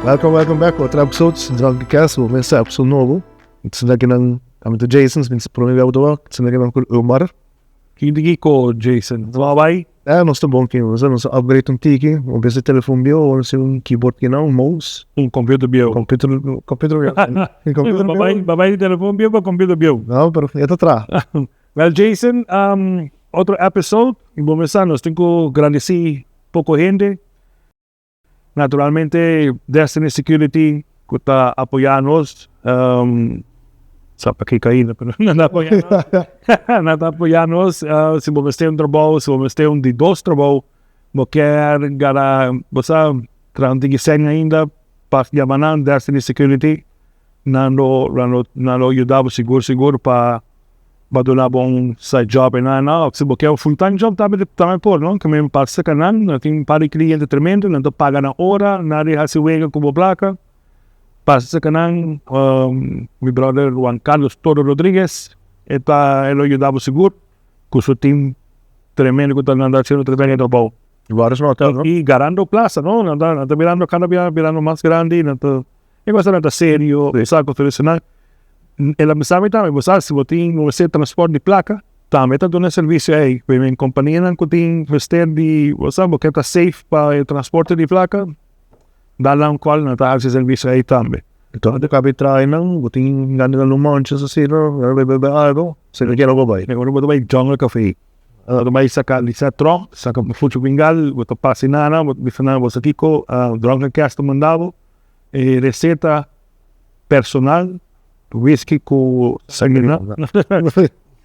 Welcome, welcome back. Otro episode Drunken Cast. Bo mester episode nobo. Sinta aki nan, ami ta Jason, mi ta prome bia bo ta wak. Sinta aki nan ku Omar. Ki di kiko Jason? Bo a bai? Eh, nos ta bon ki. Nos a upgrade un tiki. Un bes e telefon bieu, awor nos tin un keyboard ki nan, un mouse. Un computer bieu. Computer, computer bieu. Computer bieu. Bo a bai di telefon bieu pa computer bieu. No, pero e ta traha. Well Jason, otro episode y bo mester sa nos tin cu grandeci poco hende. Naturalmente Destiny Security cu ta apoya nos, sa pakico ainda pero nan ta apoya nos, nan ta apoya nos si bo mester un trabou, si bo mester un di dos trabou, bo kier gana bo sa traha un tiki sèn ainda pa yama nan Destiny Security nan lo nan lo yuda bo sigur sigur pa Bo a duna bo un side job e nan no, si bo ke un full time job tambe tambe por no, ke men pasa ka nan, nan tin un par di cliente tremendo, nan ta paga nan ora, nan a hasi wega ku bo plaka, pasa ka nan, mi brother Juan Carlos Toro Rodriguez e ta e lo yuda bo sigur ku su team tremendo ku ta nan ta hasiendo tremendo trabou. I garando plasa no, nan ta nan ta birando kada bia birando mas grandi, nan ta. E cosa nan ta serio, e sa cu tradicional. El a bisa mi tambe, bo sa si bo tin bo mester transport di placa, tambe ta duna e servicio ey. Pero e companianan cu tin mester di, bo sa, bo ke ta safe pa e transporte di placa, dal nan un call, nan ta haci e servicio ey tambe. Enton bo cabe traha nan, bo tin gana di algun manchas asina, bo ta bebe algo, si no kier bo bay. Ora bo ta bay Jungle Cafe, bo ta bay saca Lisa Trump, saca Fucho Bengal, bo ta pasa nan, bo ta bisa nan bo sa kico Drunken Cast ta manda bo. E receta personal whisky cu sangria.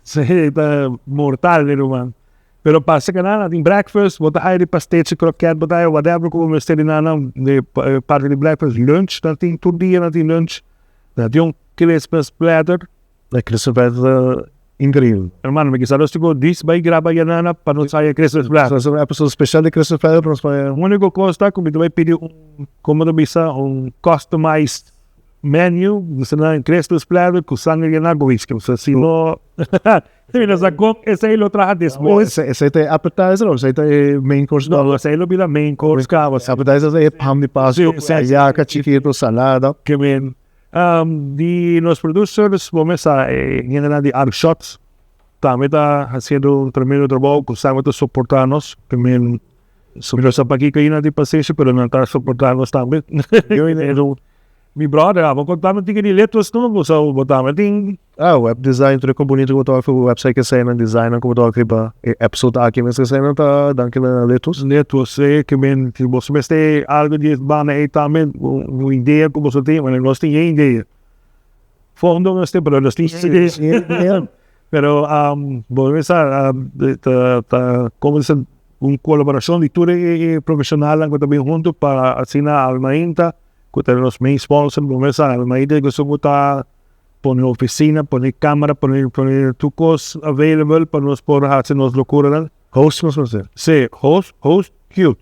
Si ta mortal mi ruman. Pero pasa cu nan tin breakfast, bo ta haya di pastechi, kroket, bo ta haya whatever cu bo mester di nan di parti di breakfast, lunch nan tin tur dia nan tin lunch. Nan tin un Christmas platter. E Christmas platter ta increíbel. Hermano mi kisa nos tin cu dis bay graba yanana pa nos haya Christmas platter. Nos haci un episode special di Christmas platter pa nos pone. Unico cos ta cu mi ta bay pidi un, como ta bisa, un customized menu, bisa nan Christmas platter cu sangre yena cu whisky. Pasobra si no, mi no sa con esey lo traha despues. Esey ta e appetizer of esey ta e main course? No, esey lo bira main course caba. Appetizer ta e pan di paso, ayaca chikito, salada. Ke men. Di nos producers bo mes sa e hendenan di Art Shots tambe ta haciendo un tremendo trabou cu sabe ta soporta nos mi no sa pakico nan tin pasenshi pero nan ta soporta nos tambe mi brother abo conta mi tin di letras no bo sa bo tambe tin. Ah web design tur e componente cu bo ta wak riba website esey nan design nan cu bo ta wak riba e episode aki mes esey nan ta danki na Letus. Letus e ke men si boso mester algo di e banda ey tambe un idea cu boso tin bueno nos tin e idea fondo nos tin pero nos tin e idea pero bo mester sa ta ta como dicen un colaboracion di tur e profesionalnan cu ta bin hunto pa asina Almainta cu ta nos main sponsor bo mester sa Almainta esun cu ta Pone oficina, pone camera, pone pone tur cos available pa nos por haci nos locuranan. Host nos mester. Sí, host, host cute.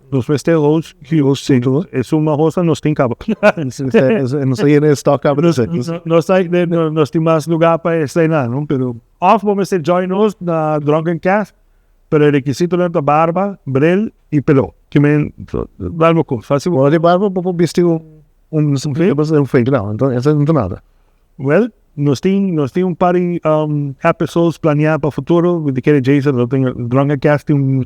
Nos mester host cute. Host cute. Esun mas host nos tin caba. Nos ta yena e stock caba di esey. Nos ta, nos tin mas lugar pa eseynan, no? Pero of bo mester join nos na Drunken Cast, pero e requisitonan ta barba, bril y pelo. Kimen, barba cu, fácil. Ora di barba bo por bisti un. Un un fake no, enton esei no ta nada. Well, nos tin nos tin un par di episodes planeá pa futuro, mi ta kere Jason lo tin Drunken Cast tin un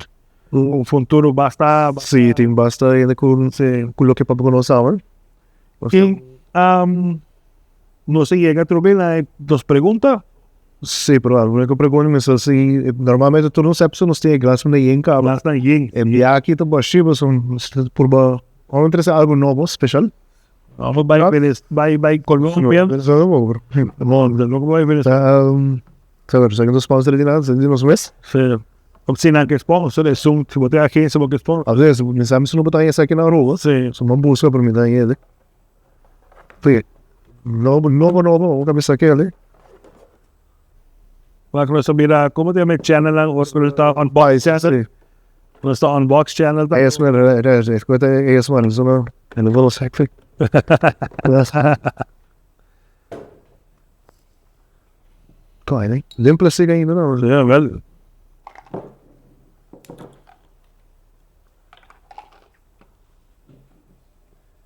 un futuro basta. Sí, tin basta hende ku ku loke papia ku nos awe. I nos a yega atrobe na e nos pregunta. Sí, pero algun pregunta mi sa si normalmente tur nos episode nos tin e glas na yen kaba. Glas na yen. E biaha ta bashí pasobra nos ta purba. Vamos trece algo nobo, special. Vamos bai Venez, bai bai Colombia. Venezuela bo. No, no bai Venezuela. Sabe, sa que sponsor di nada, di nos mes. Sí. Of si nan ke sponsor, es un, si bo tin agencia bo ke sponsor. A veces, mi sa mi no bota esaki na Aruba. Sí. So man busca pero mi ta hende. Sí. Nobo, nobo, nobo, un cabeza kele. Wak nos a bira, como te llama e channel nan? Nos ta unbox channel. Nos ta unbox channel. ASMR, escuta ASMR, eso no, en el sexy. Koe, den plastic ainda no. Ja, wel.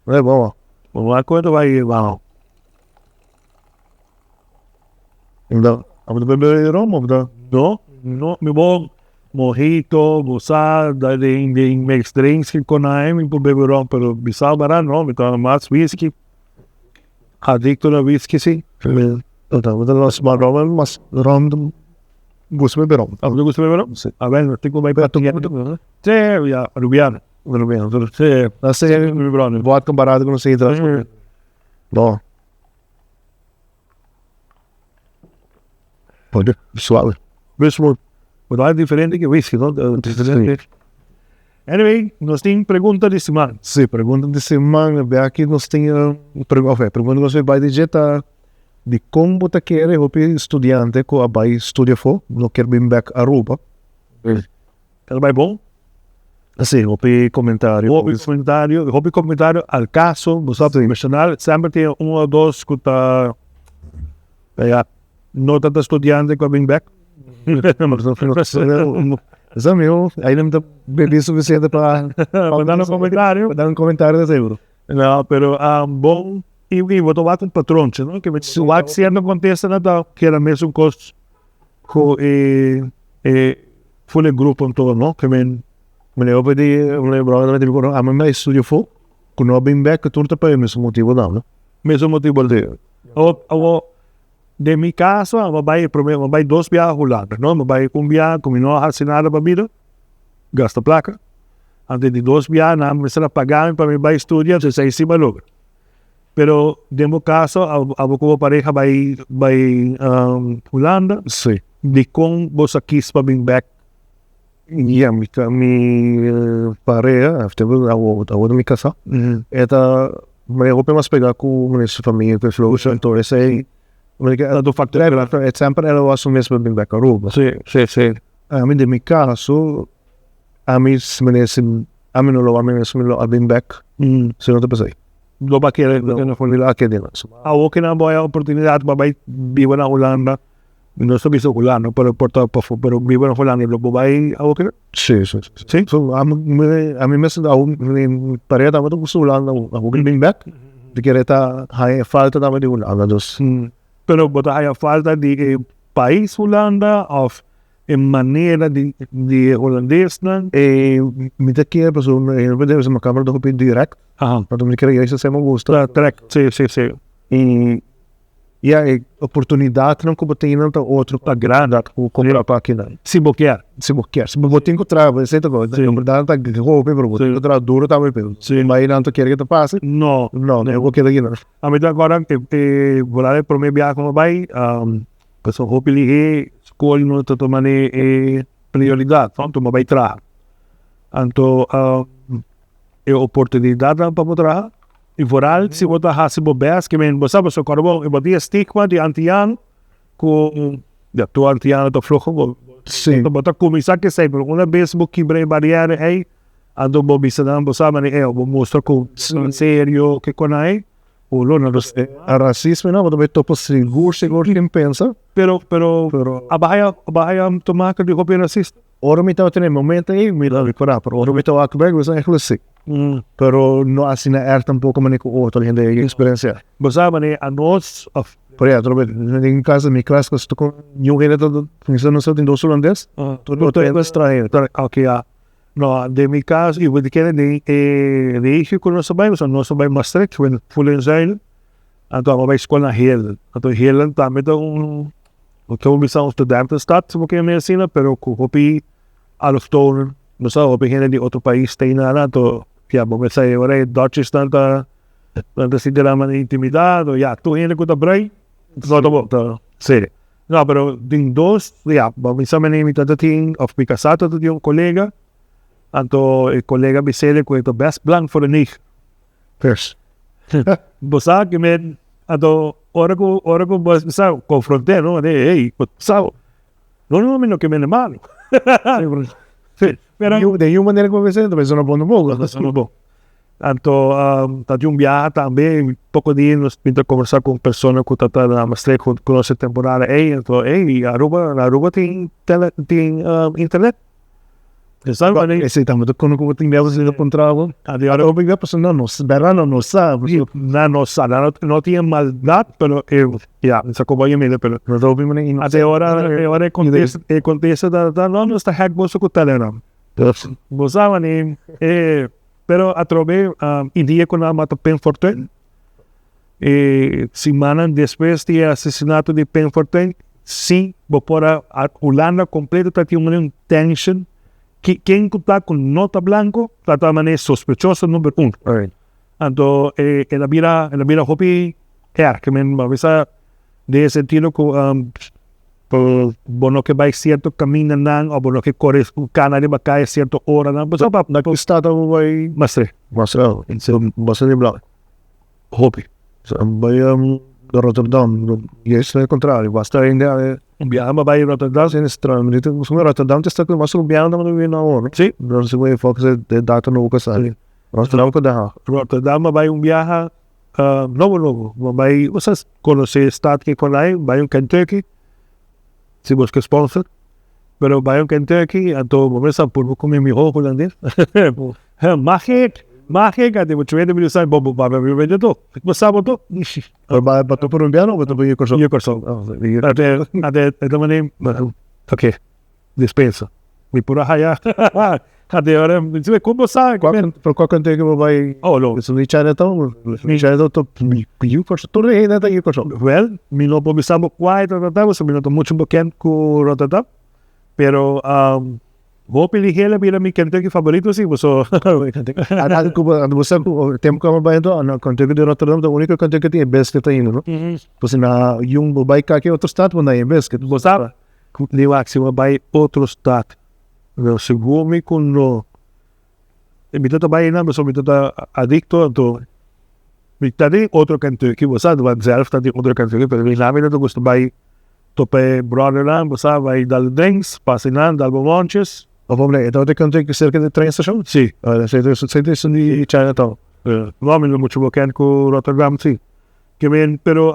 E bon. Bo cuenta vai wow. Então, abo ta bebe rom of da? No, no, mi bo mojito, goza, den den mixed drinks cu con mi por bebe rom, pero bisa bara no, mi ta mas whisky. Adicto na whisky, si. Então, bo ta mas rom, mas rom gusta bebe rom. Abo gusta bebe rom? Si. Ah, bueno, tin cu bay pa Si, ya, Arubiano. Arubiano. Si. Dat is vodka barato cu nos ta No. Pode, suave. Best wel. Maar diferente cu whisky, no? Diferente. Anyway, nos tin pregunta di siman. Si, pregunta di siman. Aki nos tin okay, pregunta cu nos bay di ta di con bo ta kere hopi studiante cu a bay studia afo, no kier bin back Aruba. Ta bay bon? Si, hopi comentario. Hopi comentario, hopi comentario al caso, bo sabi, personal, semper tin un of dos cu ta, ja, no tanto studiante cu a bin back. Esey amigo, ey no ta bebi suficiente pa Pa duna un comentario. Pa duna un comentario di seguro. No, pero bon, y bo ta wak un patroon, no? Cu si wak cierto contesta nan ta keda mesun cos cu e full e grupo anto, no? Cu men Meneer hopi di meneer Brown ta di ami a studia afo, cu no a bin back tur ta pa e mesun motibo nan, no? Mesun motibo. Awo, den mi caso, mi bay prome, mi bay dos biaha Hulanda, no? Mi bay un biaha cu mi no a haci nada pa bida, gasta placa. Anto di dos biaha nan mester a paga mi pa mi bay studia, entonces esey si mi a logra. Pero den bo caso, abo cu bo pareha bay Hulanda, dicon bo sa kies pa bin back? Ja, mi pareha, awor mi casa, e ta mi hopi mas pega cu mi su famia cu e anto esey Tanto factor. Semper el a wou su mes pa bin back Aruba. Si, si, si. Ami den mi caso, ami ami no lo ami mes mi lo a bin back, si no ta p'esey. Lo ba kere. Mi lo a kere. Awor cu nan bo haya oportunidad pa bay biba na Hulanda, no ta bisa Hulanda, pero por ta pafo, pero biba na Hulanda, lo bo bay awor kere? Si, si, si. Si? So, ami mes mi pareha tambe ta gusta Hulanda, awor cu bin back, mi kere ta haya falta tambe di Hulanda, dus. Pero bo ta haya falta di e pais Hulanda of e manera di e hulandesnan? E mi ta kere pasobra mi camera ta hopi direct, anto mi kere juist esey mi gusta. Trek, si, si, si. Y ya e oportunidadnan cu bo tin nan ta otro Ta grandi. cu compara pa akinan. Si bo kier. Si bo kier. Si bo tin cu traha, esey ta cosa. En berdad ta hopi, pero bo tin cu traha duro tambe. Pero si bay nan ta kier cu ta facil. No. No, no bo keda akinan. Ami ta acorda e vooral e prome biaha cu mi bay, pasobra hopi lihe scol no ta tuma e prioridad, no? Anto mi bay traha. Anto e oportunidadnan pa bo traha y vooral si bo ta haci bo best, ke men bo sa pasobra cuando bo bo tin e stigma di antiano cu ya tur antiano ta floho, bo bo ta cuminsa cu esey pero una bes bo kibra e bariera ey anto bo bisa nan bo sa manera ey bo mustra cu ta serio ke con nan ey bo lo nan Racismo no bo ta bay topa sigur sigur sin pensa. Pero pero a bahaya a bahaya tomaca di hopi racista. Ora mi tabata na e momento ey mi ta recorda pero ora mi ta wak bek mi sa eigenlijk si. Pero no asina erg tampoco manera cu otro hende a experiencia. Bo sa manera anos of. Pero ya trobe den casa mi klas cu cu niun hende ta cuminsa nos tin dos holandes tur otro hende ta extranhero. Ok ya. No den mi cas y bo ta kere den e regio cu nos a bay pasobra nos a bay Maastricht Fulen Zuilen anto abo a bay school na Heerlen anto Heerlen tambe ta un Bo ta bisa un studentenstad si bo kier mira asina, pero cu hopi allochtonen, bo sa hopi hende di otro pais ta hinana, anto ya bo mester e ora e Dutchesnan ta nan ta sinti nan manera intimidado, ya tur hende cu ta bruin no ta bo. Si. No, pero tin dos, ya, bo bisa manera mi tata tin of mi casa tata tin un colega, anto e colega bis'el cu e ta best blank voor de neger. Pers. Bo sa ki men, anto ora ku ora ku bo sa konfronté no, de hey, bo sa no no mi no ke mende malu. Pero den yu manera ku bo bisa ta sona bon tampoco. Ta sona bon. Anto ta di un biaha tambe poko dia nos bin ta kombersá ku un persona ku ta ta na Maastricht ku konosé temporada ey, anto ey Aruba na Aruba tin tele tin internet. Esei tambe ta kono ku bo tin miedu si ta puntra bo. Hopi bia pasobra nan no bèrdat nan no sa. Nan no sa, nan no tin e maldat pero e ya mi sa komo a yam'e pero No ta hopi manera inocente. Ate ora e ora e kontesta e kontesta ta ta no nos ta hack boso ku Telegram. Bo sa mane e pero atrobe e dia ku nan a mata Pim Fortuyn e simannan despues di e asesinato di Pim Fortuyn si bo por a Hulanda kompleto ta tin un tension ken ku ta ku no ta blanko ta ta manera sospechoso number un. Anto e el a bira el a bira hopi erg men bo a bisa den e sentido ku bo no ke bai sierto kamindanan òf bo no ke kore kana riba kaya sierto oranan pasobra pa Na ki stad bo bai? Maastricht. Maastricht, bastante blanko. Hopi. Bai Rotterdam, juist het contrario, basta hende a. Un biaha mi a bai Rotterdam. Si, Rotterdam ta sta mas rubiano dan mi na awor. Si. No si bo focus e data nobo ku sali. Rotterdam ku Den Haag. Rotterdam a bai un biaha nobo nobo. Mi a bai, bo sa konosé e stad ke konai, bai un Kentucky, si bo ke sponsor, pero bai un Kentucky, anto bo mester purba kume mihó hulandes. Mag ik? Mag ik? Anto bo chuende mi sa bo bo papia mi bende to. Bo sa bo to. Pero ba ba to Colombiano o ba to yu Kòrsou? Yu Kòrsou. Ate ate e ta mane ok dispensa. Mi por a haya ate ora mi si kon bo sa? Pero kua kante ku bo bai? Oh no. Esun di Chinatown? Chinatown ta yu Kòrsou. Tur e hende ta yu Kòrsou. Well mi no por bisa bo kua e ta trata pasobra mi no ta muchu bekend ku Rotterdam pero Hopi di hel a bira mi Kentucky favorito si paso. Anto bo sa ku tempu ku abo bai anto na Kentucky di Rotterdam ta uniko Kentucky tin e biscuit ainda no. Pues na yun bo bai kaki otro stad bo na e biscuit. Bo sa di wak si bo bai otro stad segun mi ku no mi ta ta bai einan pasobra mi ta ta adikto anto mi ta den otro Kentucky bo sa vanzelf ta den otro Kentucky pero mi ta gusta bai. Topa e brothernan, bo sa, bai dal drinks, pasa einan, dal bonbonches. Of hombre, e tabata country cerca di train station? Si. Esei ta di Chinatown. No, mi no mucho bekend cu Rotterdam, si. Ke men, pero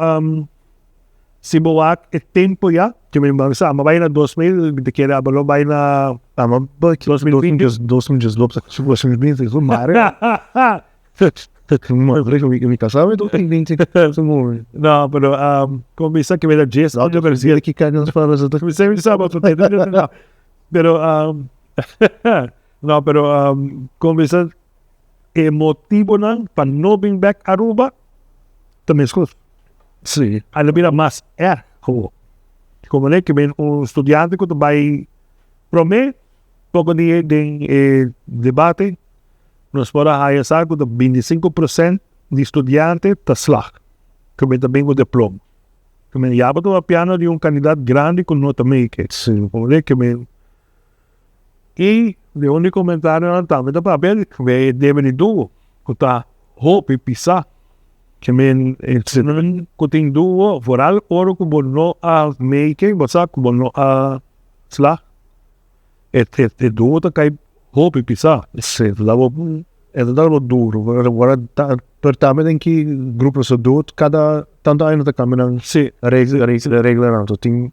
si bo wak e tempo ya, ke men, bo sa, mi a bai na 2000, mi ta kere abo lo bai na. Amo bai 2020. 2012, 2020, mare. Mi kasá mi 2020. No, pero como mi sa ke mi ta djes aña pero si ki kaya nos para sa Mi sa mi sa pero no pero como mi sa e motibonan pa no bin bek Aruba ta meskos. Si. A lo bira mas erg awor. Como ke men un studiante ku ta bai prome poko di den e debate. Nos por a haya sa ku ta 25% di studiante ta slag, ku men ta bin ku diploma. Ku men ya bo ta papiando di un kantidat grandi ku no ta make it. Comprende? Ku men i di un di komentarionan tambe ta papia di ku e debe di duo ku ta hopi pisá. Ku men esnan ku tin duo foral ora ku bo no a make it, bo sa ku bo no a slag. E e duo ta kai hopi pisá. Sí, e ta dal bo, e ta dal bo duro. Ora ta, pero tambe den ki grupo so duo kada tantu aña no ta kambia nan Sí. regla, reglanan. So tin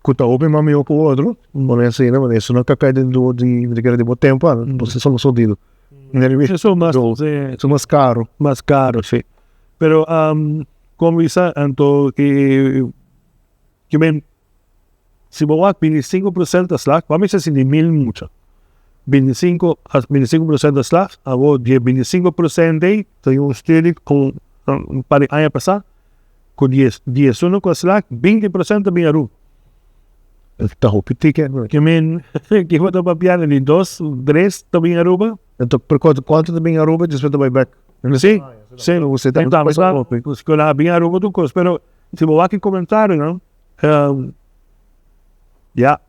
ku ta hopi mas mihó ku otro, pone asina, pasobra esun nan ka kai den duo di mi ta kere di bo tempu anda, bo son mas hodido. Esun mas, sí. Esun mas karo. Mas karo, sí. Pero komo bisa anto e ke men. Si bo wak 25% ta slag, wak mester sinti mil mucha. 25, 25% ta slag, awor di e 25% ei ta un studie ku un par di aña pasá ku di e diesuno ku a slag, 20% ta bin Aruba. Ta hopi tiki. Ke men, ke bo ta papia di dos, tres ta bin Aruba. Enton, pero kuantu ta bin Aruba despues ta bai bek? Si, si. Ku nan a bin Aruba tur kos, pero si bo wak e komentarionan. Ya,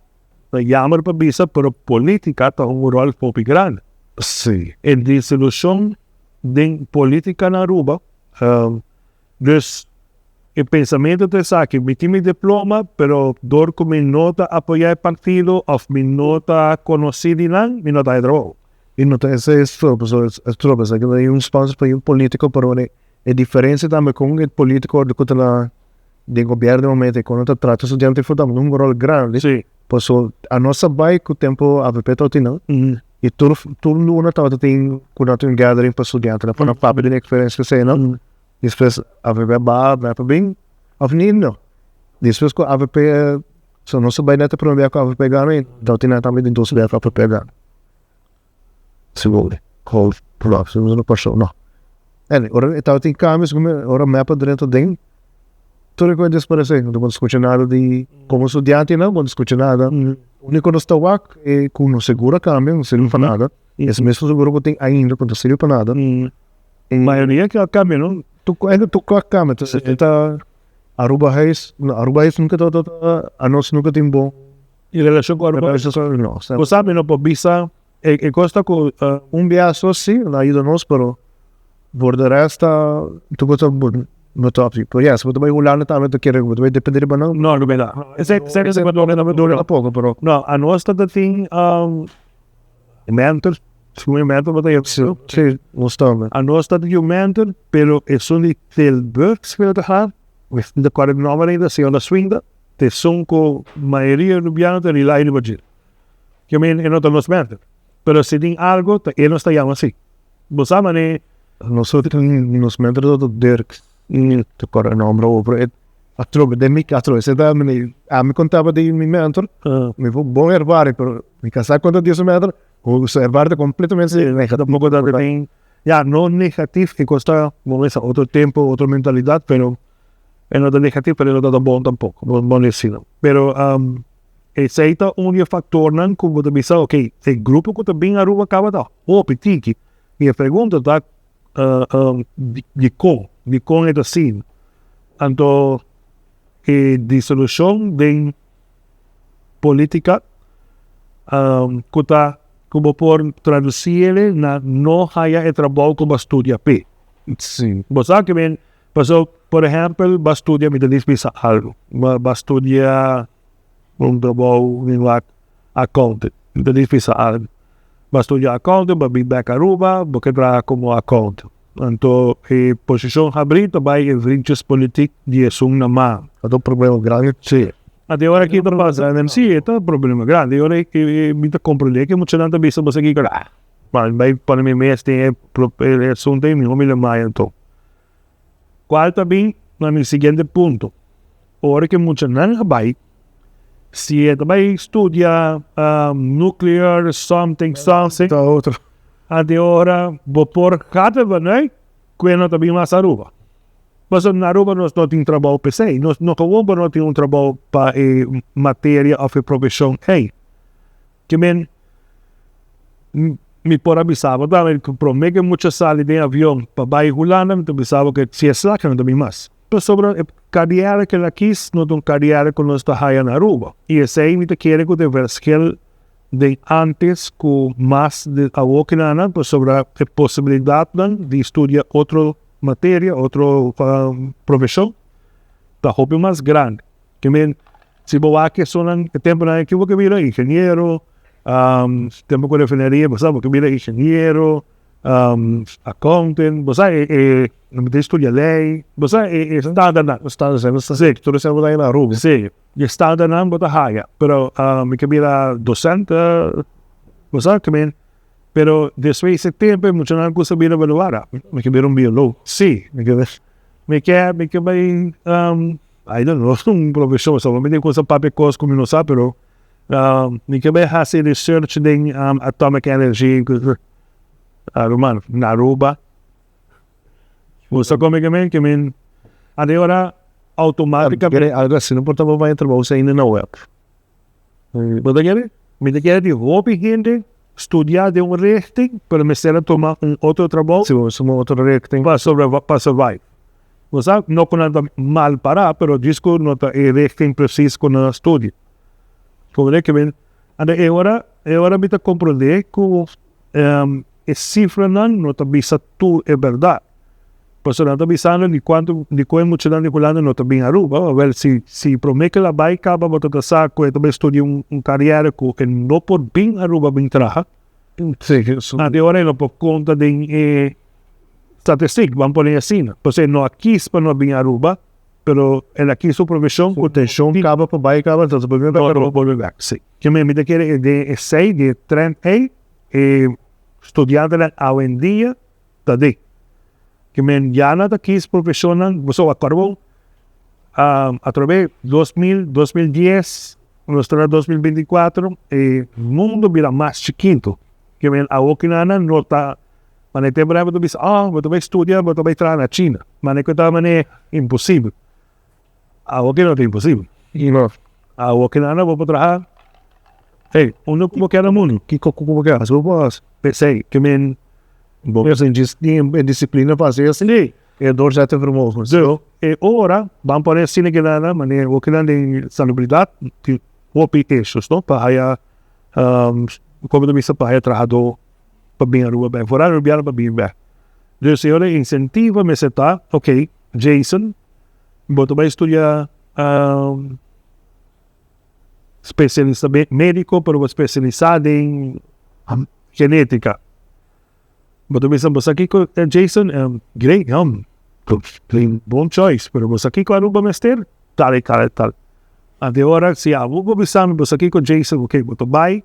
ta jammer pa bisa, pero politica ta un rol hopi grandi. Sí. E disolucion den politica na Aruba, dus e pensamento ta esaki, mi tin mi diploma, pero dor cu mi no ta apoya e partido of mi no ta conoci di nan, mi no ta haya trabou. Y no ta esey es tro, pasobra es tro, pasobra esaki ta un sponsor pa un politico, pero e diferencia tambe con e politico cu ta na. Den gobierno di momento e kono ta trata studiante for ta un rol grandi. Sí. Paso anos a bai ku tempo AVP tabata tin nan i tur tur luna tabata tin ku nan tin un gathering pa studiantenan pa nan papia di nan eksperensia esei nan. Despues AVP a baha mep a bin of ni no. Despues ku AVP so nos a bai net e prome bia ku AVP gana i tabata tin nan tambe di dos bia ku AVP gana. Sigur no. Anyway ora e tabatin cambio ora mep a drenta den tur e cosa a desparece no bo ta scucha nada di como studiantenan bo no ta scucha nada unico nos ta wak e cu nos seguro a cambia no sirbi pa nada es mesmo seguro cu tin ainda cu no ta sirbi pa nada. Mayoria cu a cambia no. Tur cu a cambia entonces e ta Aruba huis no Aruba huis nunca tabata anos nunca tin bon. E relacion cu Aruba huis no. Bo sabi no por bisa E cos ta cu un biaha so si nan a yuda nos pero por de rest ta tur cos ta no ta así. Pero ya si bo ta bay Hulanda tambe ta kere bo ta bay depende riba nan. No, no berdad. Esey esey ta dura tampoco pero. No, anos ta ta tin mentor, segun e mentor bo ta yama. Si, si, nos tambe. Anos ta tin un mentor pero esun di Tilburg si mi no ta ha, mi no ta corda e nomber ainda, señora Swinda, ta esun cu mayoria Rubiano ta rely riba dje. Ke men e no ta nos mester. Pero si tin algo ta e nos ta yama si. Bo sa mane. Nosotros tin nos mentor ta Dirk. Ta kòrda e nòmber awor pero e atrobe den mi atrobe esei ta mane ami kontaba di mi mentor mi por bon ervaring pero mi kasá konta di su mentor su ervaring ta kompletamente negativo. Tampoco ta tin ya no negativo e kos ta bo mester otro tempo otro mentalidat pero e no ta negativo pero e no ta bon tampoco bo no asina pero. Esei ta un di e faktornan ku bo ta bisa, ok, e grupo ku ta bin Aruba kaba ta hopi tiki. I e pregunta ta dikon, dikon e ta asina? Anto e disolushon den politika ku ta ku bo por tradusi el na no haya e trabou ku bo a studia p'e. Bo sa ke men Paso, por ehempel, bo a studia, mi ta dis bisa algo, bo a studia un trabou den wak accountant, mi ta dis bisa algo, bo a studia accountant, bo a bin bek Aruba, bo ke traha como accountant, anto e posicion habri ta bay e vriendjespolitiek di esun na man. Ta un problema grandi. Si. Anto e ora aki ta pasa, si e ta un problema grandi, e ora mi ta comprende ke muchanan ta bisa bo esaki, mi bay pone mi mes den e asunto ei, miho mi lo maya anto. Cual ta bin na mi siguiente punto. Ora cu muchanan a bay, si e ta bay studia nuclear something something, Ta otro. Anto ora bo por gata vanuit cu e no ta bin mas Aruba. Pasobra na Aruba nos no tin trabou p'esey. Nos no gewoon por no tin un trabou pa e materia of e profesion ey. Ke men mi por a bisa bo tambe ku prome ke mucha sali den avion pa bai Hulanda mi ta bisa bo ke si e slak no ta bin mas. Pasobra e kariera ke el a kis no ta un kariera ku nos ta haya na Aruba. I esei mi ta kere ku ta e verschil den antes ku mas di awor kinanan pasobra e posibilidatnan di studia otro materia, otro profeshon ta hopi mas grandi. Ke men Si bo wak esunnan e temponan aki bo ke bira ingeniero, tempo ku refineria bo sa bo ke bira ingeniero, accountant, bo sa e e bo tin studia ley, bo sa e e standaardnan. Standaardnan, si, tur esei bo ta haya na Aruba. Si, e standaardnan bo ta haya, pero mi ke bira docente, bo sa ke men, pero despues e tempo e muchanan ku sa bira evaluada. Mi ke bira un biologo. Si, mi ke mi ke mi ke bai. I don't know, un profesor, solamente mi cosa papia cos cu mi no sa, pero mi ke bay haci research den atomic energy, ruman, na Aruba. Bo sa con mi ke men? Ke men, ade ora automaticamente. Algo asina por ta bo bay trabou ainda na web. Bo ta kere? Mi ta kere di hopi hende studia den un richting, pero mester a tuma un otro trabou. Si, bo tuma otro richting. Pa pa survive. Bo sa, no ku nan ta mal pará, pero djis ku no ta e richting presis ku nan a studia. Comprende? Ke men, anto e ora, e ora mi ta comprende ku e sifranan no ta bisa tur e bèrdat. Pasobra nan ta bisando di kuantu, di kon e muchanan di Hulanda no ta bin Aruba. Awel, si, si promé ke el a bai kaba bo ta ta sa ku e ta bai studia un un kariera ku e no por bin Aruba bin traha. Sí, Anto e ora e no por konta den e statistik, ban pone asina. Pasobra e no a kis pa no bin Aruba. Pero el a kies su profesion cu tension caba pa bay caba entonces bolbe bek Aruba. Bolbe bek, si. Ke mi ta kere den esey, den e trend ey, e studiantenan awendia ta den. Ke men ya nan ta kies profesionnan, pasobra acorda bo atrobe 2000, 2010, nos ta na 2024, e mundo bira mas chikito. Ke men awokinan no ta. Mane tempu nan bo ta bisa, oh, bo ta bai studia, bo ta bai traha na China. Mane ku ta mane imposibel. Awo ke no ta imposibel. No. Awo ke nan bo por traha, hey, unda ku bo kier na mundu. Kiko ku bo kier hasi bo por hasi. P'esei ke men. Bo mester tin e disiplina pa hasi esei. Si. E doorzettingsvermogen. So, e ora ban pone asina ke nan, mane awo ke nan den salubridat tin hopi issues, no, pa haya, komo ta bisa, pa haya trahadó. Pa bin Aruba bek, for Arubiano pa bin bek. Dus e ora incentivo mester ta, ok, Jason, bo ta bai studia specialista medico, pero bo specialisa den genetica. Bo ta bisa, bo sa kico Jason, great, bon choice, pero bo sa kico Aruba mester? Tal y tal y tal. Anto e ora si abo por bisa mi, bo sa kico Jason, ok, bo ta bai.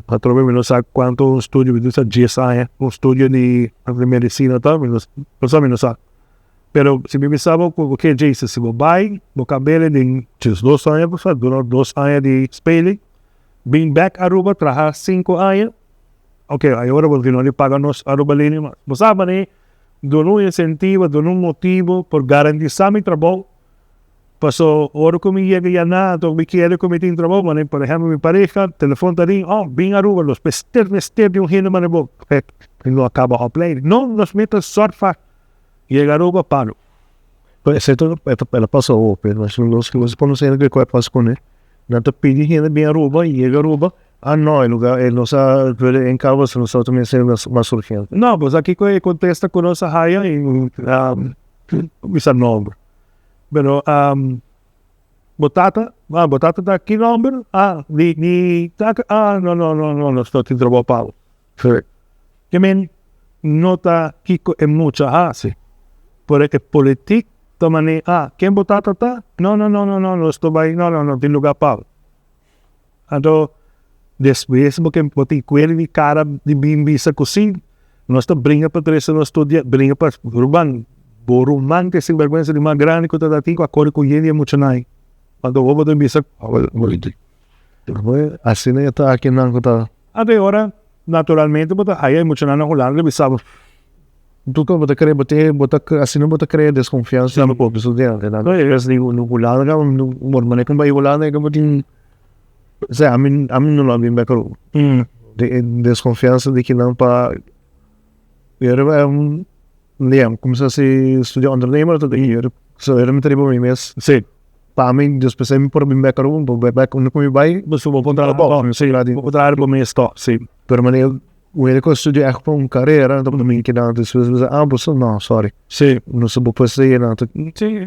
Atrobe mi no sa cuanto un studio, mi ta dies aña, un studio di medicina ta, mi no sa, mi no sa. Pero si mi bisa bo cu ok Jason, si bo bay, bo cabele den 2 aña bo sa, dura 2 aña di speling, bin bek Aruba traha 5 aña, ok, ahora bo no di paga nos Aruba lening mas. Bo sa mane duna un incentivo, duna un motibo por garantisa mi trabou. Paso ora cu mi yega yana, anto mi kere cu mi tin trabou, mane por ehempel mi pareha, telefon ta ring, oh, bin Aruba, nos mester mester di un hende mane bo, mi no a caba opleiding. No, nos mester sort pa yega Aruba palo. Esei ta el a pasa hopi, nos nos conoce hende cu a pasa cune, nan ta pidi hende bin Aruba, yega Aruba, ah no, e lugar e nos a willen inkouden, so nos ta mester mas urgente. No, pues aki cu e contesta cu nos a haya y bisa nomber. Pero bo tata, ah, bo tata ta ki nomber? Ah, di di tata, ah, no, no, no, no, nos no tin trabou pa bo. Ke men no ta kiko e mucha hasi, pero e politiek ta mane, ah, ken bo tata ta? No, no, no, no, no, nos ta bai, no, no, no tin lugar pa bo. Anto despues bo ke bo tin kuer di kara di bin bisa ku si, nos ta bringa pa trese nos studia, bringa pa ruman, bo ruman ke sinberguensa di mas grandi ku ta tin ku a kore ku yen di e muchanan. Anto bo ta bisa. Asina e ta akinan ku ta. Anto e ora naturalmente bo ta haya e muchanan na Hulanda ta bisa bo. Tu bo ta kere bo tin bo ta asina bo ta krea deskonfiansa na bo studiantenan. Di Hulanda bo manera ku bai Hulanda bo tin osea ami ami no lo a bin bek Aruba. E deskonfiansa di kinan pa mi kumsa hasi studia ondernemer so mi ta riba mi mes. Pa mi despues mi por bin bek Aruba mi por bai bek unda ku mi bai. Bo por traha bo traha riba bo mes tok si. Pero manera un ku a studia echt pa un carera anto mi keda despues bisa ah bo sa no sorry. No sa bo por sigui nan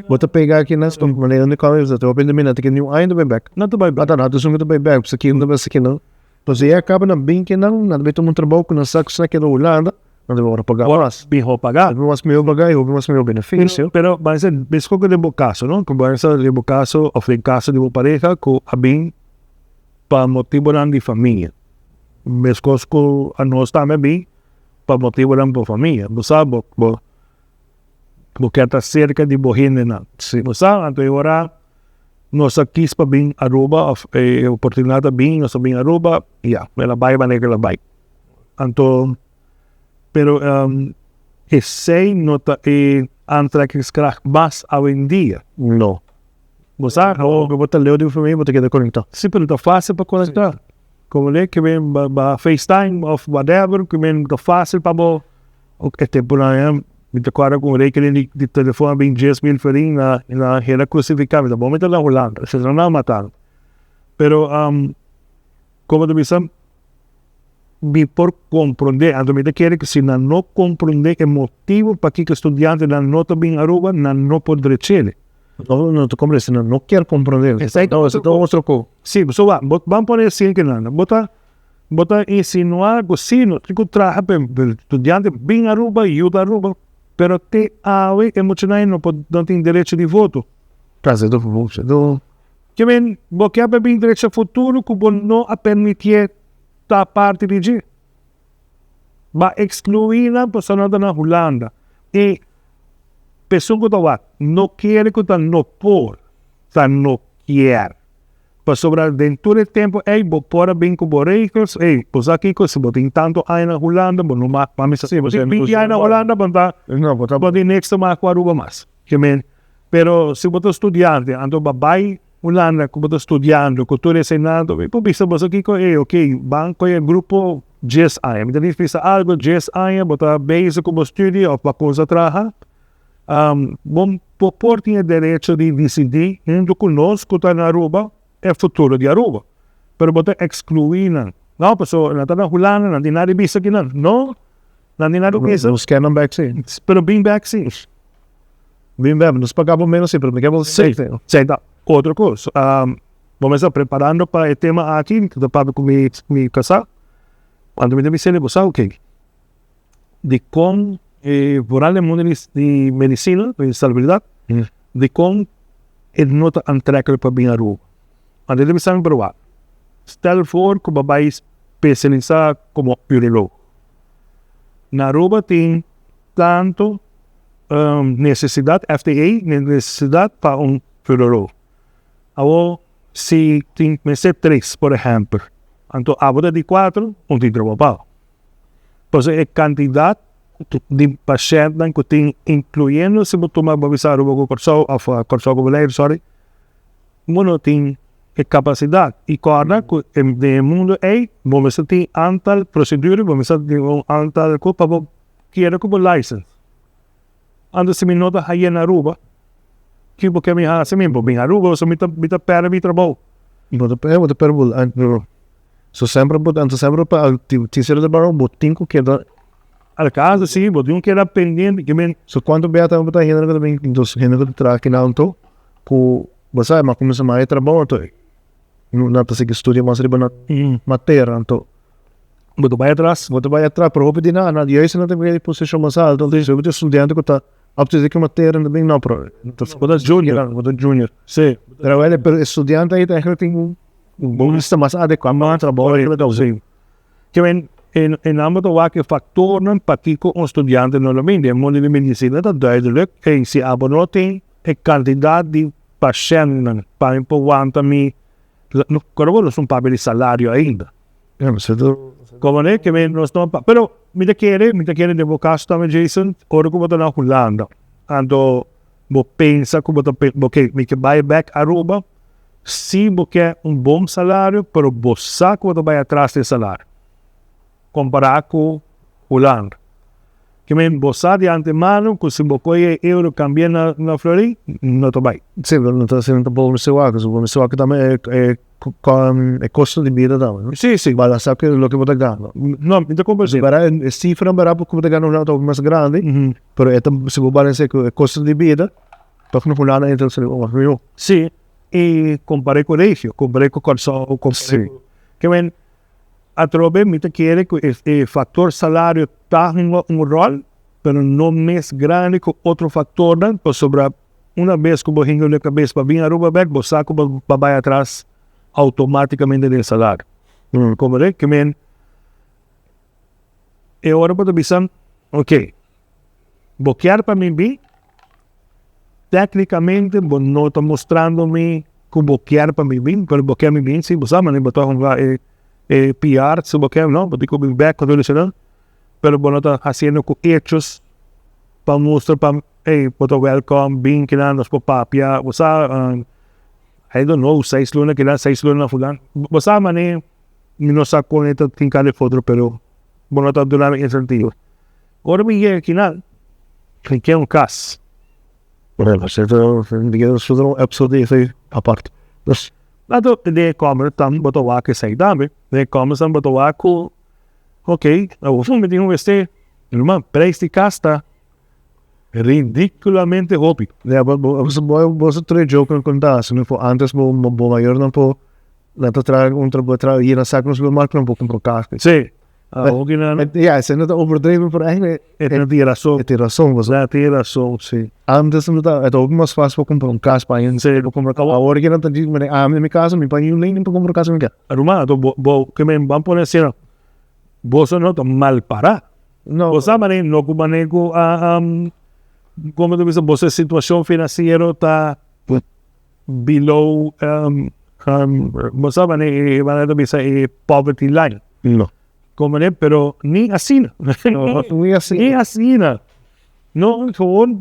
bo ta pega aki nan manera mi kòrda ta hopi hende mi ta kende un aña ta bai bek. Nan ta bai bek. Ata nan ta esun ku ta bai bek pasobra kindo ta kindo. Pasobra ya kaba nan bin kinan nan ta bai tuma un trabou ku nan sa ku si nan keda Hulanda nan ta bai ora paga mas. Mihó paga. Hopi mas mihó paga i hopi mas mihó benefisio. Pero ban ser meskos ku den bo kaso no ku ban ser den bo kaso òf den kaso di bo pareha ku a bin pa motibonan di famia. Meskos ku anos tambe a bin pa motibonan pa famia. Bo sa bo bo bo kier ta serka di bo hendenan. Bo sa anto e ora nos a kis pa bin Aruba of e oportunidat a bin nos a bin Aruba ya el a bai manera ku el a bai. Anto pero esei no ta e aantrekkingskracht mas awendia. No. Bo sa. Bo ta leu di bo famia bo ta keda konektá. Si pero ta fásil pa konektá. Como le ke men ba FaceTime of whatever ke men ta fácil pa bo e temponan ya mi ta kòrda ku un rekening di di telefon a bin 10,000 florin na na hera krusifiká mi ta bon mi ta na Hulanda si no nan a mata mi pero komo ta bisa mi por komprondé anto mi ta kere ku si nan no komprondé e motibu pakiko studiantenan no ta bin Aruba nan no por drech'e. No, no ta comprende, si nan no kier comprende. Exacto. No, esei ta otro ko. Si, so wak, bo ban pone asin ki nan, bo ta bo ta insinua ku si no tin ku traha pa e studiante bin Aruba, yuda Aruba. Pero te awe e muchanan no por no tin derecho di voto. Kase do fufu do. Ke men bo ke pa bin drecha futuro ku bo no a permitié ta parti di dje. Ba ekskluí nan pasobra nan ta na Hulanda. E pesun ku ta wak no kere ku ta no por, ta no kier. Pasobra den tur e tempu ei bo por a bin ku bo regels, ey, bo sa kiko, si bo tin tantu aña na Hulanda bo no mag, mami sa si bo tin binti aña na Hulanda bo ta bo tin niks te mag ku Aruba mas. Ke men, pero si bo ta studiante anto bo a bai Hulanda ku bo ta studiando ku tur eseinan anto mi por bisa bo sa kiko, ey, ok, ban kohe e grupo dies aña, mi ta bisa algu dies aña bo ta bezig ku bo studio of bo a kumsa traha. Bo por tin e derecho di disidí huntu ku nos ku ta na Aruba e futuro di Aruba, pero bo ta ekskluí nan. No, pasobra nan ta na Hulanda, nan tin nada di bisa kinan. No, nan tin nada di bisa. Nos ker nan bèk sí. Pero bin bèk sí. Bin bèk, nos paga bo ménos sí, pero mi ker bo Sí, sí ta otro kos. Bo mester preparando pa e tema aki, mi ta papia ku mi kasá, anto mi ta bis'é, bo sa oke. Dikon e vooral den mundo di medicina, di salubridad, dikon e no ta aantrekkelijk pa bin Aruba? Anto e ta bisa mi pero wak, stel voor ku bo bai spesialisa komo uroloog. Na Aruba tin tanto nesesidat, FDA, nesesidat pa un uroloog. Awor si tin mester tres por ehempel, anto abo ta di kuater, un tin trabou pa bo. Pasobra e kantidat di pashèntnan ku tin, inkluyendo si bo tuma bo bisa Aruba ku Kòrsou òf Kòrsou ku Boneiru sòri, bo no tin e kapasidat. I kòrda ku den e mundu ei bo mester tin antal prosedura, bo mester tin un antal ku pa bo keda ku bo license. Anto si mi no ta haye na Aruba, ki bo ke mi hasi? Mi bo bin Aruba pasobra mi ta mi ta pèrdè mi trabou. Bo ta pèrdè, bo ta pèrdè bo So semper bo anto semper pa tin cierto trabou bo tin cu keda. Al caso si bo tin cu keda pendiente ki men. So cuanto bia ta bo ta hende cu ta bin dos hende cu ta traha kinan anto cu bo sa mas cuminsa mas e trabou anto nan ta sigui studia mas riba nan matera anto. Bo ta bay atras. Bo ta bay atras pero hopi di nan nan juist nan ta bin e posicion mas alto anto hopi di studiante cu ta Op te ki materia no bin no pero bo ta junior. Bo ta junior. Si. Pero pero e studiante ahí ta eigenlijk tin un un vista mas adecuado pa trabou eigenlijk ta usa. Ke men e nan bo ta wak e factornan pakiko un studiante no lo bin. Den mundo di medicina ta duidelijk ey si abo no tin e cantidad di pashentnan pa mi por wanta mi Koro bo nos no papia di salario ainda. Como ne ke men nos no pero mi ta kere mi ta kere den bo caso tambe Jason ora ku bo ta na Hulanda anto bo pensa ku bo ta ok mi ke bai bek Aruba si bo ke un bon salario pero bo sa ku bo ta bai atras den salario compara ku Hulanda. Ke men bo sa di antemano ku si bo kohe e euro kambia na na florin no ta bai. Si, pero no ta asina tampoco mester wak, pasobra mester wak tambe e e e kosto di bida tambe, no? Si, si. Balansa ku loke bo ta gana. No, mi ta komprende. Bara e sifranan bara ku bo ta gana ta hopi mas grandi, pero e ta si bo balansa ku e kosto di bida, tok na Hulanda e ta sali mas mihó. Si, i kompar'é ku regio, kompar'é ku Kòrsou, kompar'é ku, ke men Atrobe mi ta kere ku e faktor salario ta hunga un ròl, pero no mes grandi ku otro faktornan, pasobra una bes ku bo hinka den kabes pa bin Aruba bèk, bo sa ku bo ta bai atras outomátikamente den salario. Komprende? Ke men e ora bo ta bisa, ok, bo kier pa mi bin, Tecnicamente bo no ta mostrando mi cu bo kier pa mi bin, pero bo kier mi bin si, bo sa mane bo ta hunga e e PR si bo kier no, bo tin cu bin bek cu tur pero bo no ta haciendo cu hechos pa mustra pa ey bo ta welcome bin kinan nos por papia, bo sa I don't know seis luna kinan seis luna fulan, bo sa mane mi no sa con e ta hinca den otro pero bo no ta duna mi incentivo. Ora mi yega kinan, mi ke un kas. Bueno, esei ta un episode di esei apart. Anto den e kòmber tambe bo ta wak esei tambe. Den e kòmber tambe bo ta wak ku, ok, awor mi tin un wc. Ruman, prijs di kas ta ridikulamente hopi. Ya, bo bo sa tur e jokenan ku ta hasi, for antes bo bo mayornan por nan ta traha un trabou, yena sak na supermarkt nan por kumpra un kas. Si. Awor Ja, esei no ta overdreven, pero eigenlijk e tin rason. E tin rason, bo sa. E tin rason, si. Antes no ta, e ta hopi mas fácil pa kumpra un kas pa hende. Si. Pa kumpra kas. Awor ki nan ta di, ami na mi kasa mi paga un lening pa kumpra kas mi ke. Ruman, anto bo, bo, ke men, ban pone asina, boso no ta mal pará. No. Bo sa manera, no ku manera ku a, komo ta bisa, boso situashon finansiero ta below, bo sa manera e manera ta bisa e poverty line. No. Komo ne, pero ni asina. No, ni asina. Ni asina. No, gewoon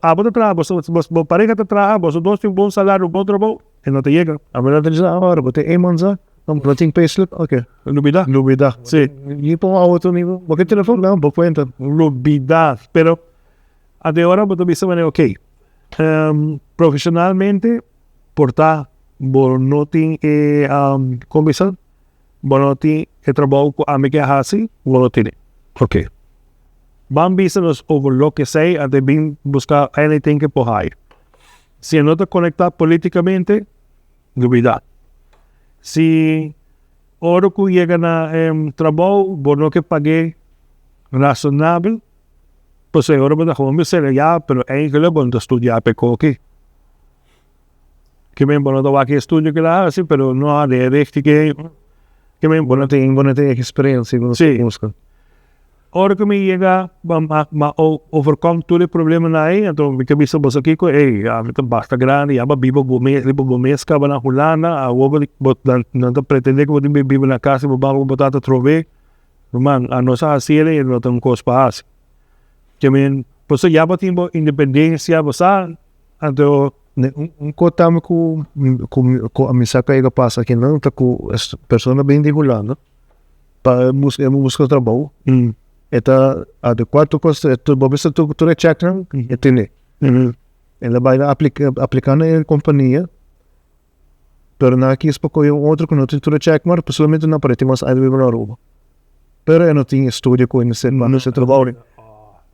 abo ta traha, boso, bo pareha ta traha, boso dos tin un bon salario, un bon trabou, e no ta yega. Abo no ta bisa, ahora bo tin eenman sa, no tin payslip, oke. Lubida. Lubida. Si. Ni pa un auto, ni bo ke telefon, no, bo kuenta. Lubida. Pero ante ora bo ta bisa manera, oke, profesionalmente por ta bo no tin e, como bisa? Bo no tin e trabou ku ami ke hasi, bo no tene. Ok. Ban bisa nos over loke esei antes bin buska anything ke por haya. Si e no ta konektá politikamente, lubidá. Si ora ku yega na e trabou bo no ke pag'é rasonabel, pasobra e ora bo ta hopi sera ya, pero eigenlijk bo no ta studia pa e koki. Ke men bo no ta wak e estudio ke la hasi, pero no a de richting ke ke men bo no tin bo no tin experiencia ku Si. buska. Ora ku mi yega ma ma ma overkom tur e problemanan ei, anto mi ta bisa boso kiko, ey, ami ta basta grandi, ya bo a biba bo mes riba bo mes kaba na Hulanda, awor bo bo nan ta pretende ku bo tin biba na kas di bo baba ku bo tata atrobe. Ruman, anos a hasi el ei no ta un kos pa hasi. Ke men, pasobra ya bo tin bo independensia, bo sa, anto. Un kos tambe ku ku a mi sa ku a yega pasa akinan ta ku es persona bin di Hulanda pa buska e buska trabou e ta adekuá tur kos bo bisa tur e chèknan e tene el a bai apliká na e kompania pero nan a kis pa kohe un otro ku no tin tur e chèk mar solamente nan pareti mas aña biba na Aruba pero e no tin estudio ku e mester pa hasi e trabou.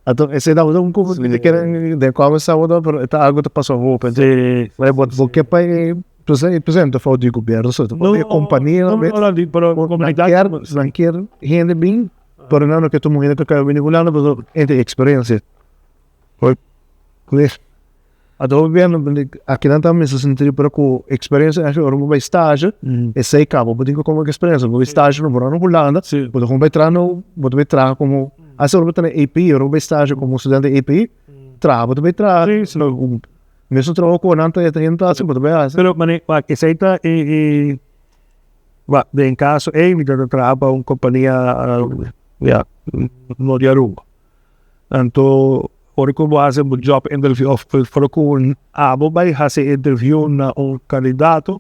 Anto esei tabata un cosa ku mi kere den kua mi sabado pero e ta algo ta pasa hopi. Sí. Bo bo ke pa e presente ta fout di gobierno so ta fout di e kompania No, no, no, pero nan kier nan kier hende bin pero nan no ke tuma hende ku kaba bini Hulanda pasobra e tin eksperensia. Anto hopi bia akinan ta mester sinti pero ku eksperensia esei ora bo bai stage esei kaba bo tin ku komo eksperensia bo bai stage no bo na Hulanda bo ta komo bai traha no bo ta bai traha komo asi ora bo ta na AP ora bo bai stage komo studente AP traha bo ta bai traha mesun trabou ku nan ta hasi bo ta bai hasi. Pero mane wak esei ta e e wak den kaso ei mi ta traha pa un kompania ya no di Aruba. Anto ora ku bo hasi bo job interview of ora ku abo bai hasi interview na un kandidato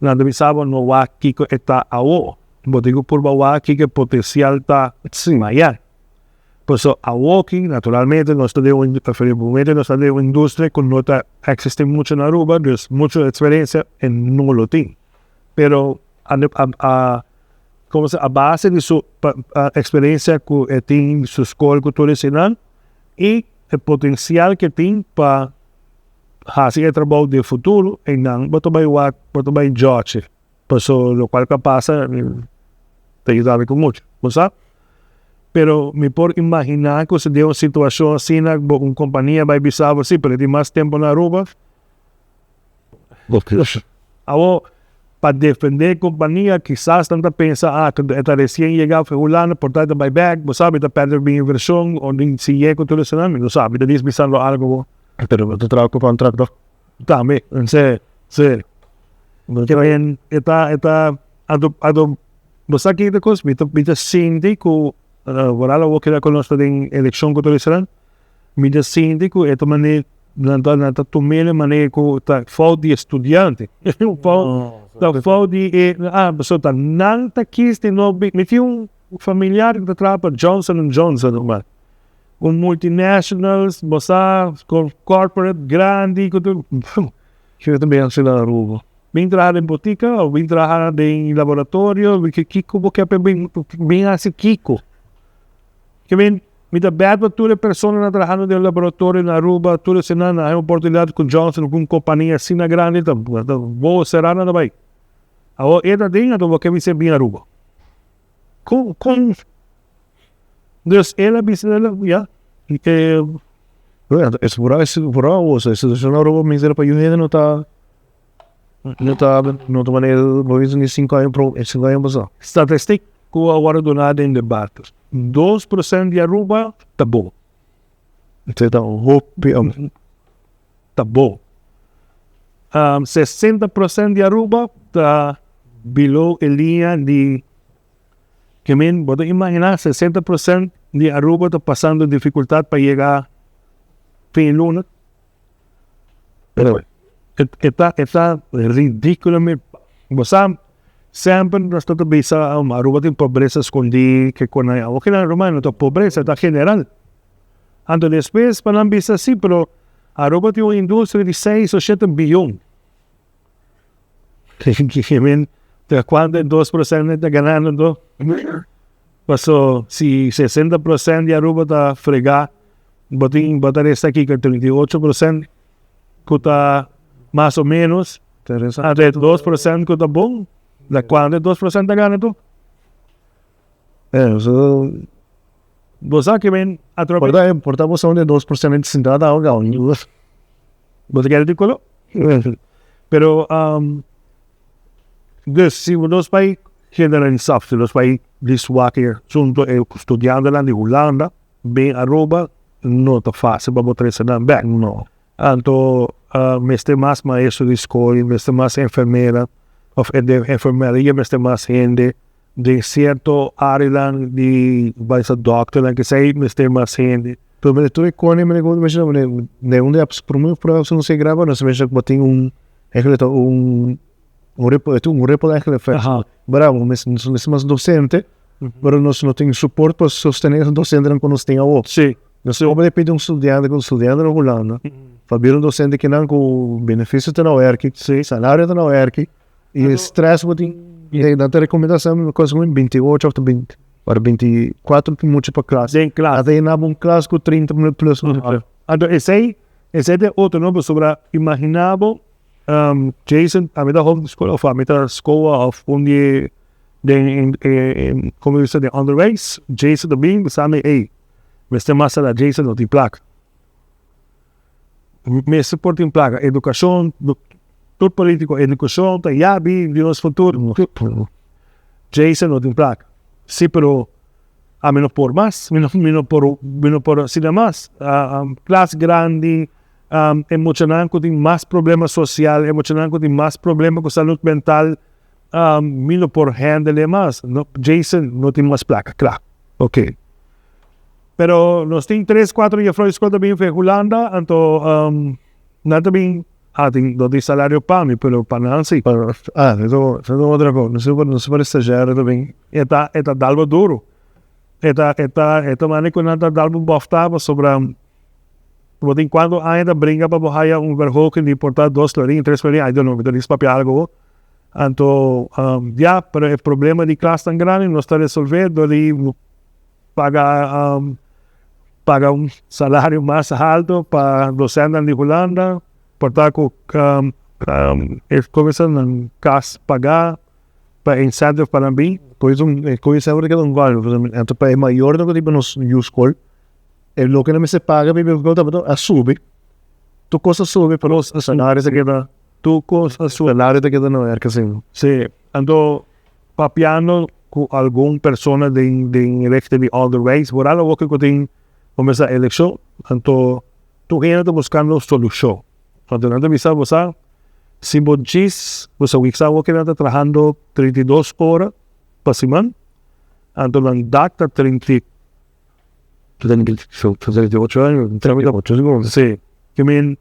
nan ta bisa bo no wak kiko e ta awo, bo tin ku purba wak kiko e potensial ta mañan. Pasobra awoki naturalmente nos ta den un preferiblemente nos ta den un industria ku no ta existi mucho na Aruba dus mucho experiencia e no lo tin pero a Como se a base di su experiencia cu e tin, su scol cu tur eseinan y e potencial cu e tin pa haci e trabou den futuro, einan bo ta bay wak, bo ta bay judge. Paso locual cu a pasa ta yuda mi cu mucho, bo sa. Pero mi por imagina cu si den un situacion asina bo un compania bay bisa bo si, pero e tin mas tempo na Aruba. Awor, pa defendé e kompania, kisas nan ta pensa, ah, e ta resien yegá for Hulanda, por ta e ta bai bèk, bo sa, mi ta pèrdè mi invershon, o mi siñ'é ku tur esnan, mi no sa, mi ta dis bisando algu bo. Pero bo ta traha ku kontrakt Tambe, si, si. E ta, e ta, anto, anto, bo sa ki ta kos? Mi ta, mi ta sinti ku, vooral awor keda ku nos ta den elekshon ku tur esnan, Mi ta sinti ku e ta manera nan ta nan ta tum'é den manera ku ta fout di e studiante ta fout di e ah pasobra ta nan ta kis di no bin mi tin un familiar ku ta traha pa Johnson and Johnson ruman un multinationals bo sa corporate grandi ku tur Kiko ta bin hasi na Aruba? Bin traha den botika of bin traha den laboratorio kiko bo ke pa bin bin hasi kiko? Ke men mi ta bèt pa tur e personanan trahando den laboratorio na Aruba, tur esnan a haña oportunidat ku Johnson ku un kompania asina grandi ta bo será nan ta bai. Awor e ta den anto bo ke bis'é bin Aruba. Kon kon. Dus el a bisa el ya e. Bueno, es vooral es vooral o sea, situacion na Aruba mester pa yu hende no ta no ta no ta manera bo bisa ni 5 aña pro 5 aña pasá. Statistiek ku a wòrdu duná den debate, 2% di Aruba ta bon. Esei ta hopi amo. Ta bon. 60% di Aruba ta below e liña di Ke men, bo ta imaginá 60% di Aruba ta pasando difikultat pa yega fin luna? E ta e ta ridikulamente bo sa semper nos ta bisa Aruba tin pobresa skondí ke kon nan awor kinan ruman no ta pobresa ta general anto despues pa nan bisa si pero Aruba tin un industria di seis o shete biyon. Ke men ta kuantu e 2% ta ganando anto? Paso si 60% di Aruba ta fregá, bo tin bo ta resta kiko 38% ku ta mas o menos, anto e 2% ku ta bon, ta kuantu e 2% ta gana anto? Bo sa ke men atrobe. Por ta por ta bo sa un 2% sintá ta awe gau. Bo ta kere di kolo? Pero dus si nos bai generalisá si nos bai diswak e asunto e studiantenan di Hulanda bin Aruba no ta fácil pa bo trese nan bèk. No. Anto mester mas maestro di skol, mester mas enfermera òf den enfermeria mester mas hende. Den cierto areanan di bai sa dokternan kesei mester mas hende. Pero mene tur e kone mene ku menshona mene den un di e prome prueba ku nos a graba nos a menshona ku bo tin un eigenlijk ta un un ripple e un ripple eigenlijk effect. Bravo nos mester mas docente pero nos no tin support pa sostene e docentenan ku nos tin awor. Nos tin hopi pidi un studiante ku studiante na Hulanda pa bira un docente kinan ku beneficio ta na werki, salario ta na werki. Y e stress bo tin, nan ta recomenda semper cosa como 28 of 20, ora 24 mucha pa klas. Den klas. Ata yena bo un klas cu 30 plus mucha. Anto esey, esey ta e otro no, pasobra imagina bo Jason, ami ta hoofd di school of ami ta SCOA of un di den e como bisa den onderwijs, Jason ta bin bisa mi ey, mester mas sala Jason no tin plaka. Mester por tin plaka, edukashon, tur politiko, edukashon ta yabi di nos futuro. Jason no tin plaka. Si pero ami no por mas, mi no por mi no por asina mas. Klas grandi, e muchanan ku tin mas problema sosial, e muchanan ku tin mas problema ku salud mental, mi no por handle e mas. Jason no tin mas plaka, kla. Ok. Pero nos tin tres cuatro juffrouw di school ta bin for Hulanda anto nan ta bin ah tin no tin salario pa mi pero pa nan si. Ah eso ta otro cos nos nos por estagiario ta bin. E ta e ta dal bo duro e ta e ta e ta mane cu nan ta dal bo bofta pasobra bo tin cuanto aña ta bringa pa bo haya un verhoging di por ta dos florin tres florin I don't know mi ta dis papia algo anto ya pero e problema di klas tan grandi nos ta resolve dor di Paga paga un salario mas halto pa docentenan di Hulanda por ta cu e comenzá nan cas paga pa incentive pa nan bin. Por eso e coge semper ta keda un value anto pa e mayornan cu tin pa nos yu scol e loke nan mester paga pa e scol tabata a subi tur cos a subi pero e salario ta keda tur cos a subi salario ta keda na werk asina. Si anto Papiando cu algun persona den den richting di onderwijs, vooral awor cu tin comenzá eleccion, anto tur hende ta buscando solucion. Anto nan ta bisa bo sa, si bo djis, bo sa wiksa awor cu nan ta trahando 32 ora pa siman, anto nan dak ta 38, si, ke men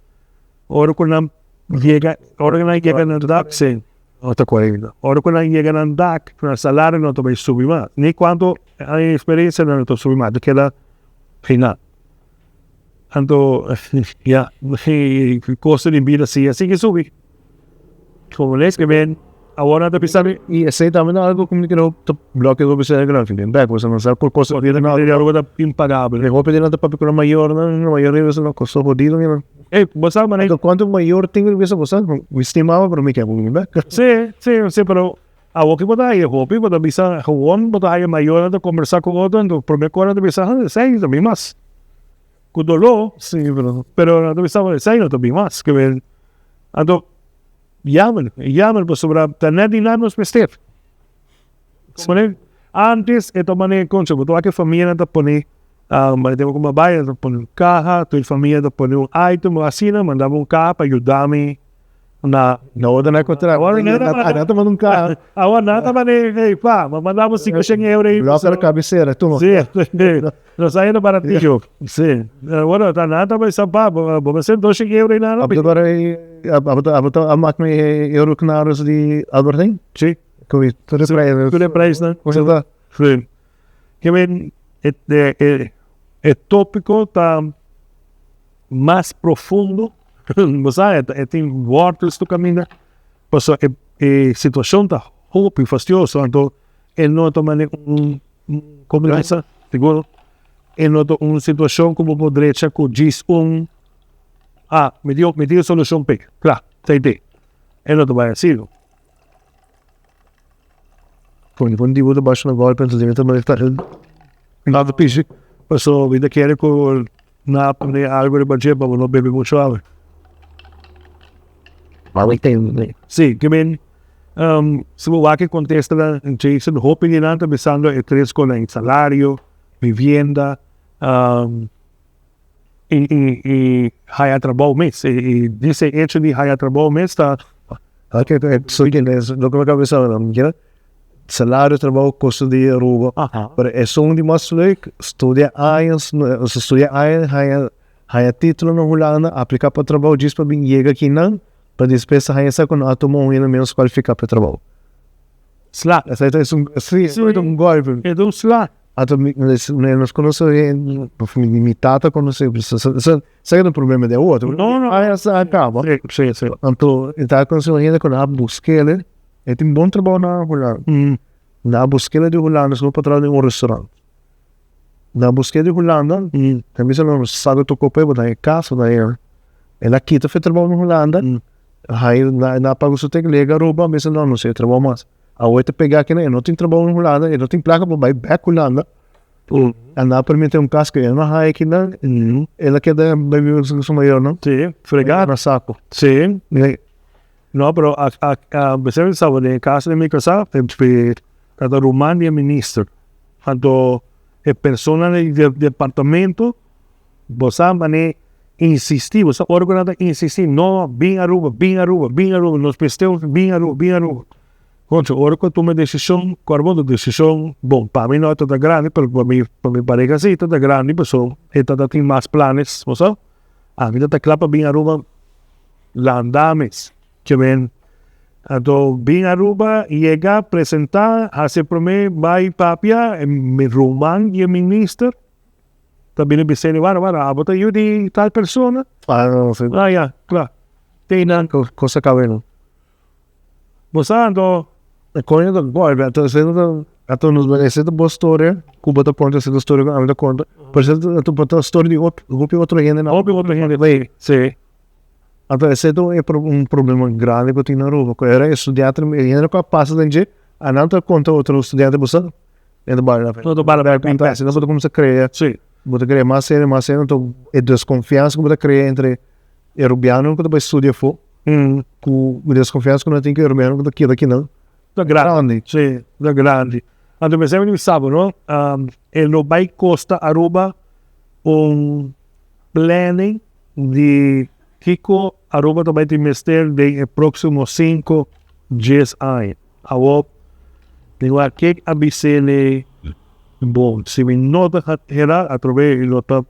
ora cu nan yega, ora cu nan yega na dak, si. No ta 40. Ora cu nan yega nan dak, nan salario no ta bay subi mas. Ni cuanto aña di experiencia nan no ta subi mas, ta keda final. Anto, ya, e costo di bida si a sigui subi. Como les ke men, awor nan ta bisa mi. Y esey tambe ta algo cu mi creo ta bloke hopi ser grandi den bek, pasobra nan sa cu costo di bida na Aruba ta impagabel. E hopi di nan ta papia cu nan mayornan, nan mayornan a bisa nan costo hodido. Ey, bo sa manera. Anto cuanto mayor tin cu bisa bo sa, mi stima bo pero mi ke bo bini bek. Si, si, si, pero. Awor ki bo ta haya hopi, bo ta bisa gewoon bo ta haya mayornan ta kombersá ku otro, anto promé ku nan ta bisa, ha, esei no ta bin mas. Ku doló, pero nan ta bisa, esei no ta bin mas. Ke men, anto yamel, yamel pasobra ta nèt di nan nos mester. Komo antes e ta manera koncha, bo ta wak e famianan ta pone, manera tempu ku mi a bai nan ta pone un kaha, tur e famia ta pone un item asina, manda bo un kaha pa yuda mi na. No, nan a kontra. Awor nan ta manda. Nan ta manda un kaha. Awor nan ta manda, hey pa, mi a manda bo 500 euro ei. Blòk na kabesera, tuma. Si, nos a yendo baratillo. Si, bueno, ta nan ta bisa pa, bo mester 200 euro ei nan. Abo ta mak mi e euro knaros di Albert Heijn? Si. Tur e prijsnan. Tur e prijsnan. Cosa ta? Sí. Ke men e e e tópiko ta mas profundo, bo sa, e tin wòrtels tur kaminda, pasobra e e situashon ta hopi fastioso, anto e no ta manera un komo ta bisa, sigur e no ta un situashon ku bo por drecha ku djis un, ah mi tin mi tin e solushon p'e, kla, esei te, e no ta bai asina. Con con di bo bash na golpe entonces mi ta manda ta Nada pishi paso mi ta kere cu na pone algo riba dje pa bo no bebe mucho awe. Si, ke men si bo wak e contestanan Jason hopi di nan ta bisando e tres cosnan salario, vivienda i haya trabou mes i dise hecho di haya trabou mes ta. Ok so loke mi a kaba bisa mi keda salario trabou kosto di Aruba pero esun di mas leuk studia años studia años haya haya titulo na Hulanda aplika pa trabou djis pa bin yega akinan pa despues ta haya sa ku nan a tuma un hende menos kualifika pa e trabou. Sla. Esei ta esun si e ta un golpe. E ta un sla. Anto mi nos conoce mi mi tata conoce sa ta un problema di awor No no. Aña a caba. Si si si. Anto e ta conoce un hende cu nan a busquele e tin bon trabao na Hulanda nan a busquele di Hulanda sino pa traha den un restaurant nan a busquele di Hulanda nan bisa no sa cu tocó p'e bo ta den e cas bo ta den el a kita fu e trabao na Hulanda nan a paga su tek lega Aruba a bisa no no si e trabao mas. Awe ta pega kina e no tin trabou na Hulanda, e no tin plaka pa bai bek Hulanda. A nan a permiti un kas ku e no haya kina, el a keda bai biba ku su mayornan. Sí, fregá. Na saku. Sí. No, pero a a a besef sa den e kaso di mi kasá, e ta ruman di e minister. Anto e personanan di departamento Bo sa manera insisti, bo sa ora ku nan ta insisti, no, bin Aruba, bin Aruba, bin Aruba, nos mester bin Aruba, bin Aruba. Kontra, ora ku a tuma e desishon, kòrda bo ta desishon, bon, pa mi no ta grandi, pero pa mi, pa mi pareha si ta grandi, pasobra e ta tin mas planes, bo sa. Ami ta kla pa bin Aruba landa mes, ke men. Anto bin Aruba, yega, presentá, hasi e promé, bai papia, mi ruman di e minister. Ta bini bis'é, Wara, wara, abo ta yu di tal persona? Ah, no, sí. Ah, ya, kla. Te nan. Kos a kaba no. Bo sa anto. E koño ta gòlpe, anto esei no ta, anto nos bai esei ta bo storia ku bo ta konta, esei ta storia ku ami ta konta, pero esei ta por ta storia di hopi otro hende nan. Hopi otro hende, sí. Anto esei ta un problema grandi ku tin na Aruba, ku era e studiante, e hende ku a pasa den dje, a nan ta konta otro studiante bo sa. E ta bale la pena. No ta bale la pena. Asina bo ta kuminsá krea. Sí. Bo ta krea mas hende, mas hende, anto e deskonfiansa ku bo ta krea entre e rubianonan ku ta bai studia afó ku e deskonfiansa ku nan tin ku e rubianonan ku ta keda akinan. Ta grandi. Sí, ta grandi. Anto mi semper bisa bo, no, e lo bai kosta Aruba un planning di kiko Aruba ta bai tin mester den e próksimo sinku, dies aña. Awor, mi wak kek a bis'é bon, si mi no ta hera atrobe mi no ta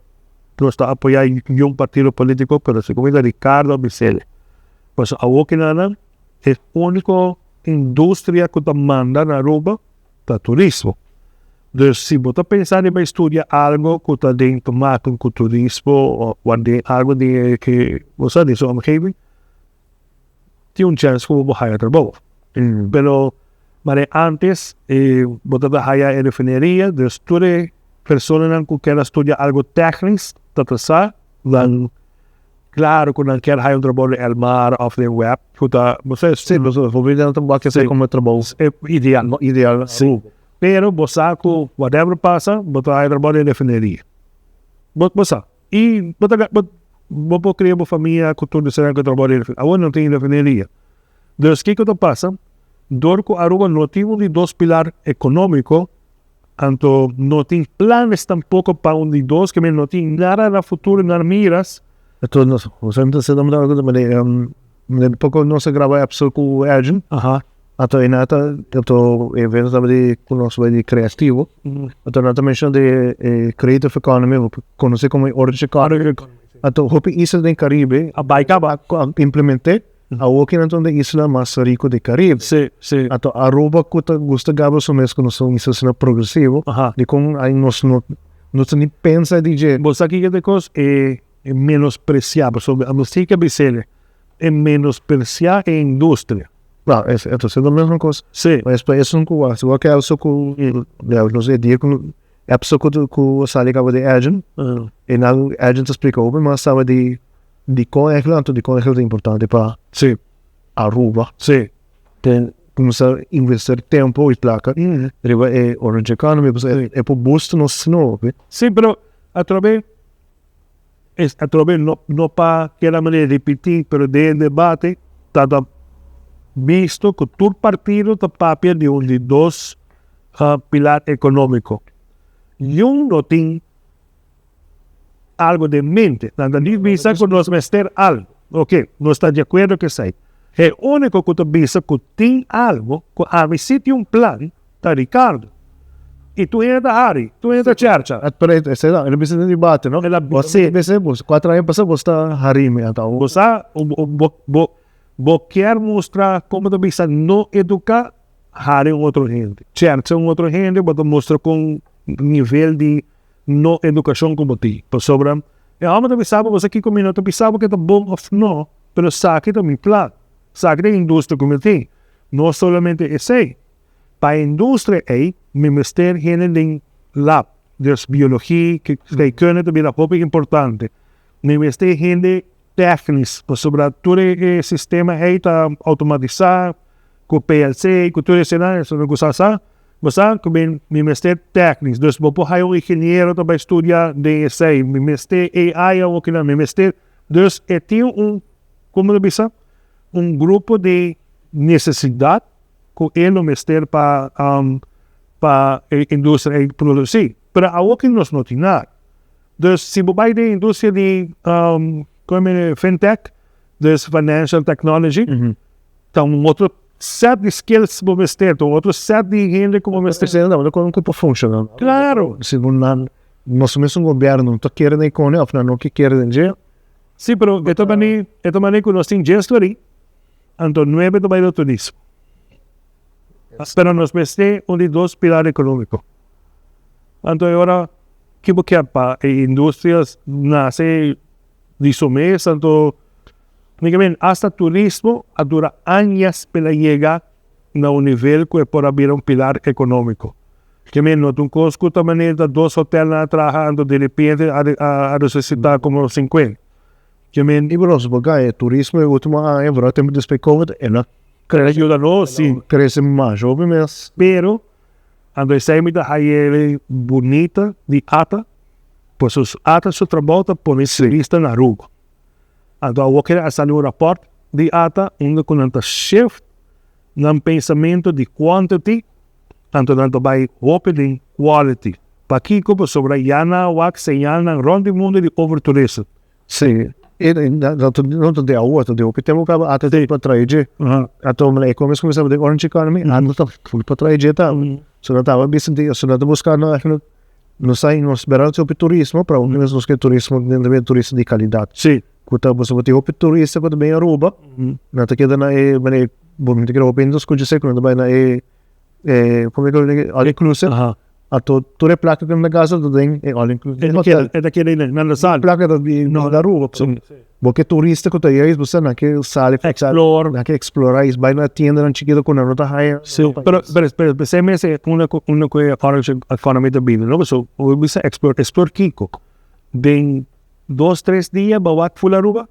nos ta apoyá niun partido polítiko, pero si ku mi ta Ricardo a bis'é, pasobra awor kinanan e úniko industria ku ta manda na Aruba ta turismo. Dus si bo ta pensa di bai studia algo ku ta den te maken ku turismo òf den algo di e bo sa di su omgeving, tin un chèns ku bo haya trabou. Pero manera antes bo tabata haya e refineria, dus tur e personanan ku kier a studia algo tèknis ta ta sa nan Claro cu nan kier haya un trabou den Elmar of den web cu ta, bo sa. Sí, bo sa, hopi den ta wak esei como trabou ideal. Ideal. Sí. Pero bo sa cu whatever pasa, bo ta haya trabou den refineria. Bo, bo sa. Y bo ta, bo, bo por cria bo famia cu tur esnan cu trabou den refineria. Awor no tin refineria. Dus kico ta pasa? Dor cu Aruba no tin un di dos pilar economico, Anto no tin planes tampoco pa un di dos, ke men no tin nada na futuro nan miras. Anto nos ta algo di manera poco nos a graba episode cu Ergin, anto e nan ta, anto e evento tabata di cu nos bai di creativo, anto nan ta menciona di e creative economy, conoci como e orange economy, anto hopi isla den Caribe a bai caba a implemente. Awor ki nan ta un di isla mas rico di Caribe. Sí, sí. Anto Aruba cu ta gusta gaba su mes cu nos ta un isla asina progresivo, dicon ay nos no no ta ni pensa di dje. Bo sa kico ta e cos? E menosprecia, pasobra abo si ke bis'el, e menosprecia e industria. No, es e ta siendo mesmo cos. Sí. Mas pa esun cu wak, si wak elso cu, ya nos e dia cu episode cu cu sali caba di Edjean, e nan Edjean ta splica hopi mas taba di Dikon eigenlijk anto dikon eigenlijk ta importante pa Sí. Aruba Sí. den kuminsá investir tempo i plaka riba e orange economy pasobra e por boost nos snow. Sí, pero atrobe es atrobe no no pa keda manera ripití pero den e debate ta ta bisto ku tur partido ta papia di un di dos pilar ekonómiko. Niun no tin algo den mente. Nan ta di bisa ku nos mester algo. Ok, nos ta di akuerdo ku esei. E úniko ku ta bisa ku tin algo, ku ami si tin un plan, ta Ricardo. I tur hende ta hari, tur hende ta chercha. Pero esei ta, el a bisa den debate, no? El a bisa. Bo bisa, kuater aña pasa bo sta hari mi ata. Bo sa, bo kier mustra, komo ta bisa, no eduká, hari un otro hende. Chercha un otro hende, bo ta mustra kon nivel di no edukashon ku bo tin. Pasobra e hòmber ta bisa bo, bo sa kiko mi no ta bisa bo ke ta bon òf no, pero esaki ta mi plan, esaki ta e industria ku mi tin. No solamente esei, pa e industria ei mi mester hende den lab, dus biologi, scheikunde ta bira hopi importante. Mi mester hende tèknis, pasobra tur e sistema ei ta outomatisá ku PLC, ku tur eseinan, esei ku sa sa, bo sa ku mi mi mester tèknis, dus bo por haya un ingeniero ta bai studia den esei, mi mester AI awor kinan, mi mester, dus e tin un, komo ta bisa, un grupo di nesesidat ku e lo mester pa pa e industria ei produsí, pero awor ki nos no tin nada. Dus si bo bai den industria di fintech, dus financial technology, ta un otro set di skills bo mester, ta un otro set di hende ku bo mester. Esei ta kon ku por funciona. Claro! Si bo nan, nos mesun gobierno no ta kere den e of nan no ke kere den dje. Si, pero e ta mane, e ta mane ku nos tin djes lori, anto nuebe ta bai den turismo. Pero nos mester un di dos pilar economico. Anto e ora ki bo kier pa e industria nace di su mes, anto nicamente hasta turismo a dura añas pa el a yega na un nivel cu e por a bira un pilar economico. Ke men no ta un cos cu ta manera ta dos hotelnan a traha anto derepente a resucita como cincuenta. Ke men. Y nos por gaya turismo e ultimo aña, vooral tempo despues covid, el a crece. Ayuda nos, si. Crece mas hopi mes. Pero Anto esei mi ta haye bunita di ata, pasobra ata su trabou ta pone turista na Aruba. Anto awor kere a sali un raport di ata unda ku nan ta shift nan pensamentu di quantity, anto nan ta bai hopi den quality. Pakiko? Pasobra ya nan a wak señalnan rond di mundu di overtourism. Sí, e no ta di awor, ta di hopi tempu kaba ata ta pa trae dje. Anto e komes kuminsá den Orange Economy, ata ta full pa trae dje tambe. So nan tabata bisa di, so nan ta buskando eigenlijk, nos sa nos berdad hopi turismo, pero aunke nos ke turismo den ta turismo di kalidat. Sí. Ku ta pasobra tin hopi turista ku ta bin Aruba, nan ta keda na e manera, bo no ta kere hopi hende ta skucha esei ku nan ta bai na e komo all inclusive. Anto tur e plaka ku nan ta gasta ta den e all inclusive hotel. E ta keda ei nan ta sali. Plaka ta di na Aruba. Bo ke turista ku ta yei bo sa nan ke sali Explore. Nan ke explora i bai na tiendanan chikito ku nan no ta haya. Si, pero pero p'esei mes e unda ku unda ku e orange economy ta bini no pasobra bo bisa explore, explore kiko? Den dos tres dia bo wak ful Aruba?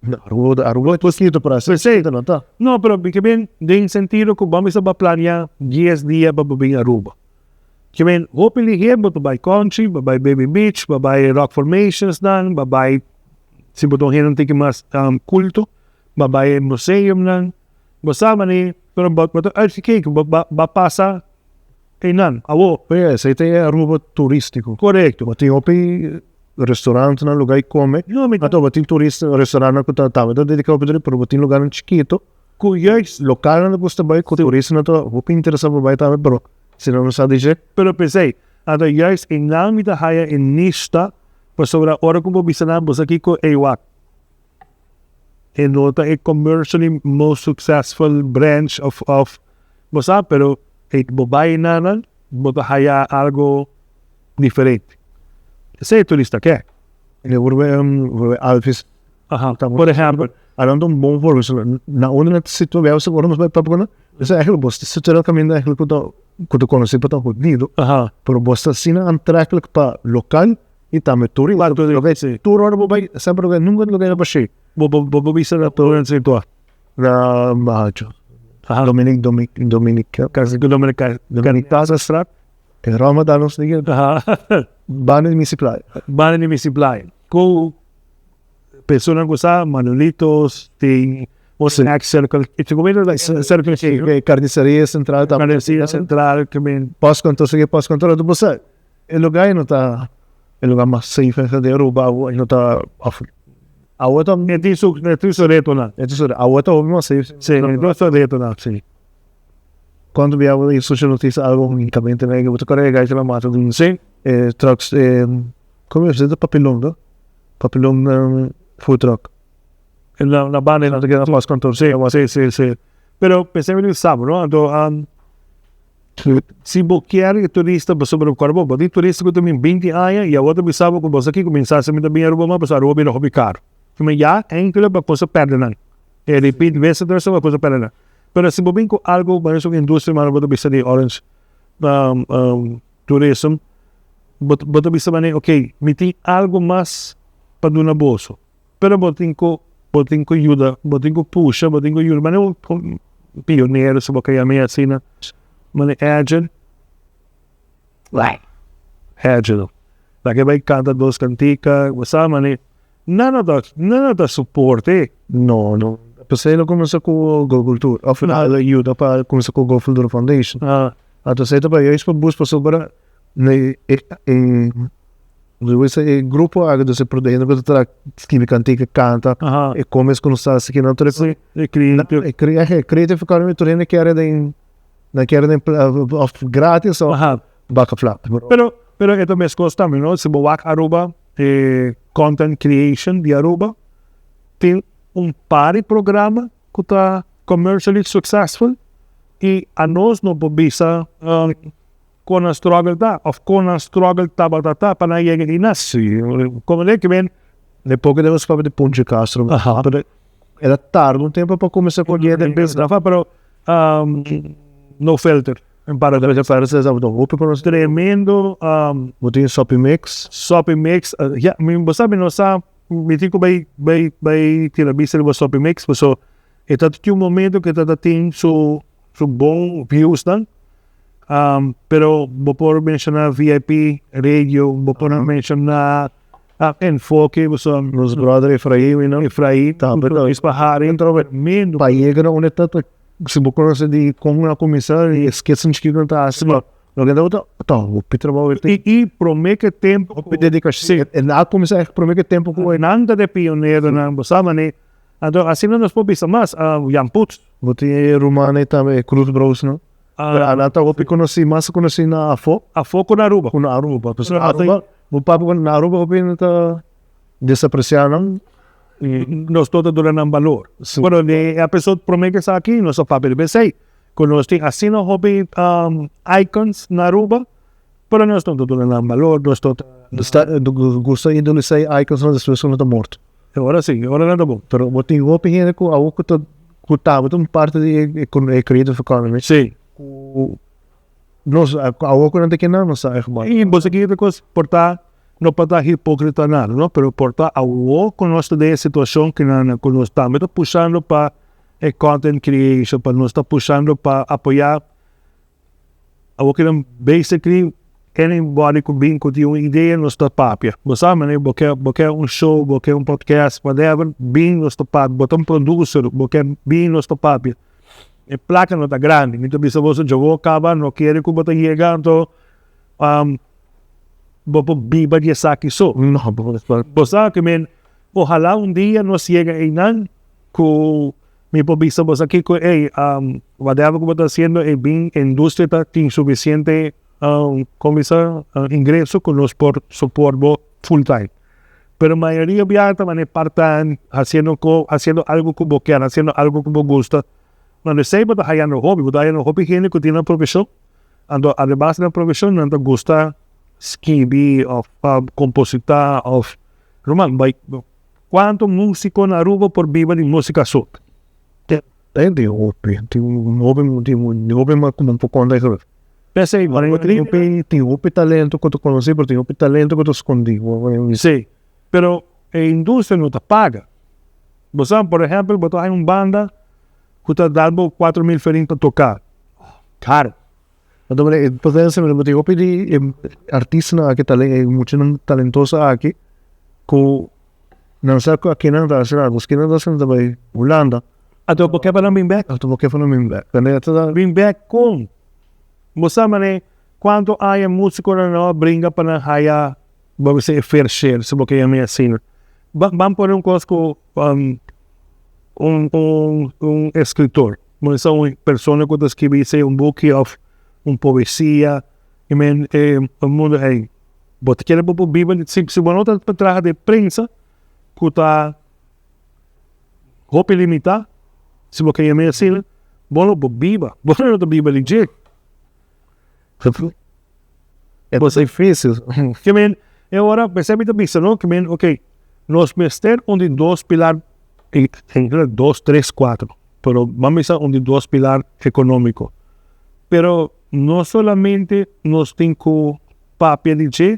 No, Aruba, Aruba ta chiquito para hacer. P'esei. No ta. No, pero mi ke ben den sentido ku bo mester ba planea dies dia pa bo bin Aruba. Ke men hopi lihe bo ta bai Country, bo bai Baby Beach, bo bai Rock Formations nan, bo bai si bo ta un hende un tiki mas culto, bo bai e museumnan, bo sa mane, pero bo ta uitgekeken, bo ba pasa einan. Awo. Oye, esei ta e Aruba turistico. Correcto. Bo tin hopi restaurantnan, lugar di come. No, mi ta. Anto bo tin turista, restaurantnan cu ta tambe ta dedica hopi turista, pero bo tin lugarnan chikito. Cu juist. Localnan ta gusta bai, cu turistanan ta hopi interesa pa bai tambe, pero si nan no sa di dje. Pero p'esei, anto juist einan mi ta haya e niche ta, pasobra ora cu bo bisa nan, bo sa kico ey wak. E no ta e commercially most successful branch of of bo sa pero e bo bai na nan bo ta haya algo diferente. Esei e turista ke. E ora Alvis. Aha, por ehempel. Anan ta un bon voorbeeld. Na unda nan ta situa bia ora nos bai papia ku nan, esei eigenlijk bo ta situa den kaminda eigenlijk ku ta ku ta konosí pa ta hodido. Pero bo ta asina aantrekkelijk pa lokal. I tambe tur igual tur loke si tur ora bo bai semper loke nunca loke ta bashí. Bo bo bo bisa na tur en situa. Na Bajo. Dominic Dominic Dominica. Kasi ku Dominica Dominica straat. E Ramadan nos di Banda di Missy Playa. Banda di Missy Playa. Ku persona ku sa Manolitos tin un snack circle. Circle K. Carniceria Central tambe. Carniceria Central tambe. Postkantoor sigui postkantoor bo sa. E lugar ei no ta e lugar mas safe di Aruba awo no ta of awo ta E tin su e tin su retonan. E tin su awo ta hopi mas safe. Si e tin su retonan si. Cuanto bia bo escucha noticia algo unicamente nega bo ta kore e guy ta mata di Si. E trucks e como e ta papilon no papilon food truck. Na na banda na ta keda pas kantoor. Si si si si pero p'esei mi sa bo no anto. Si bo kier e turista pasobra bo kòrda bo, bo tin turista ku ta bin 20 aña i awor ta bisa bo ku bo sa kiko kuminsá si mi ta bin Aruba mas pasobra Aruba bira hopi karu. Kuma ya enkele bo a pèrdè nan. E repeat visitors bo a pèrdè nan. Pero si bo bin ku algu manera un industria manera bo ta bisa di Orange Tourism bo ta bisa manera ok mi tin algu mas pa duna boso. Pero bo tin ku bo tin ku yuda, bo tin ku pusha, bo tin ku yuda manera un pionero si bo ka yama asina, manera Edjean, Edjean ta ke bai kanta dos kantika, bo sa manera nan no ta nan no ta suporte. No no, p'esei lo kuminsá ku Go Cultura òf nan a yuda pa kuminsá ku Go Cultura Foundation. Anto esei ta pa juist pa buska pasobra e E grupo aki dus e hende ku ta traha skibi kantika, kanta, e komes ku nos ta hasi kinan tur e E creative. E creative economy tur hende kere den nan kere den of gratis of baka flak. Pero pero e ta meskos tambe no si bo wak Aruba e content creation di Aruba tin un par di programa ku ta commercially successful i anos no por bisa Kon nan struggle ta of kon nan struggle tabata ta pa nan yega di nas. Sí. Como de que men. De poco de nos papia di Poncho Castro. Aha. Pero el a tarda un tempo pa cuminsa con e den business. Pero no filter. En para de para de hopi conoce. Tremendo. Bo tin Soppy Mix. Soppy Mix. Ja, mi bo sa mi no sa mi tin cu bay bay bay tira bista riba Soppy Mix paso e ta tin un momento cu e ta tin su su bon views nan. Pero bo por menciona VIP Radio, bo por menciona Enfoke, bo Nos brother Efraim, you know. Efraim, Tambe ta. Luis Pahari, tremendo. Pa yega na unda ta, si bo conoce di con a cuminsa y e sketsen chikito nan ta haci, loke nan ta ta hopi trabou. Y prome ke tempo Hopi dedicacion. E nan a cuminsa echt prome ke tempo cu Nan ta de pioneronan, bo sa mane. Anto asina nos por bisa mas, Jan Put. Bo tin e rumannan tambe, e Cruz Bros, no? Pero anan ta hopi konosí, mas konosí na afó. Afó ku na Aruba. Ku na Aruba. Pasobra na Aruba, bo papia ku na Aruba hopi hende ta desapresiá nan. Nos no ta duna nan balor. Bueno, den e episode promé ku esaki nos a papia riba esei, ku nos tin asina hopi icons na Aruba, pero nos no ta duna nan balor, nos no ta. Nos ta gusta idolisá e icons nan despues ku nan ta morto. E ora si, e ora nan ta bon. Pero bo tin hopi hende ku awor ku ta ku tabata un parti di e creative economy. Si. Ku nos awor ku nan ta kinan nos ta echt mal. I bo sa kiko ta kos por ta. No pa ta hipókrita nada, no, pero por ta awor ku nos ta den e situashon ku nan ku nos tambe ta pushando pa e content creation, pa nos ta pushando pa apoyá awor ku nan basically anybody ku bin ku tin un idea nos ta papia. Bo sa manera bo ke bo ke un show, bo ke un podcast, whatever, bin nos ta papia. Bo ta un producer, bo ke bin nos ta papia. E plaka no ta grandi, mi ta bisa boso djawo kaba no kere ku bo ta yega anto bo por biba di esaki so. No, bo por. Bo sa ke men ojalá un dia nos yega einan ku mi por bisa boso aki ku ey whatever ku bo ta hasiendo e bin industria ta tin sufisiente komo bisa ingreso ku nos por support bo full time. Pero mayoria biaha ta manera part time hasiendo ko hasiendo algo ku bo kier hasiendo algo ku bo gusta. Nan esei bo ta hayando hopi bo ta hayando hopi hende ku tin nan profeshon. Anto ademas di nan profeshon nan ta gusta skibi of kompositá of ruman bai kuantu músiko na Aruba por biba di músika so? Tin hopi, tin hopi tin hopi mas ku bo por konta esaki. P'esei Tin hopi talento ku ta konosí pero tin hopi talento ku ta skondí. Si, pero e industria no ta paga. Bo sa por ehèmpel bo ta haña un banda ku ta dal bo 4000 florin pa toka. Karo. Anto mira e potencia mira bo tin hopi di e artistanan aki talen e muchanan talentoso aki ku nan sa ku aki nan ta hasi algo ski nan ta hasi nan ta bai Hulanda. Anto bo ke pa nan bin bek? Anto bo ke pa nan bin bek. Bin bek kon? Bo sa manera kuantu aña musikonan a bringa pa nan haya bo bisa e fair share si bo ke yama asina. Ban pone un kos ku un un un eskritor. Bo sa un persona ku ta skibi sea un buki òf un poesia, i men e mundu ei. Bo ta kere bo por biba si si bo no ta traha den prensa ku ta hopi limitá, si bo ke yam'é asina, bo no por biba, bo no ta biba di dje. E ta difícil. Ke men e ora p'esei mi ta bisa no ke men ok nos mester un di dos pilar dos tres kuater pero ban bisa un di dos pilar ekonómiko pero no solamente nos tin ku papia di dje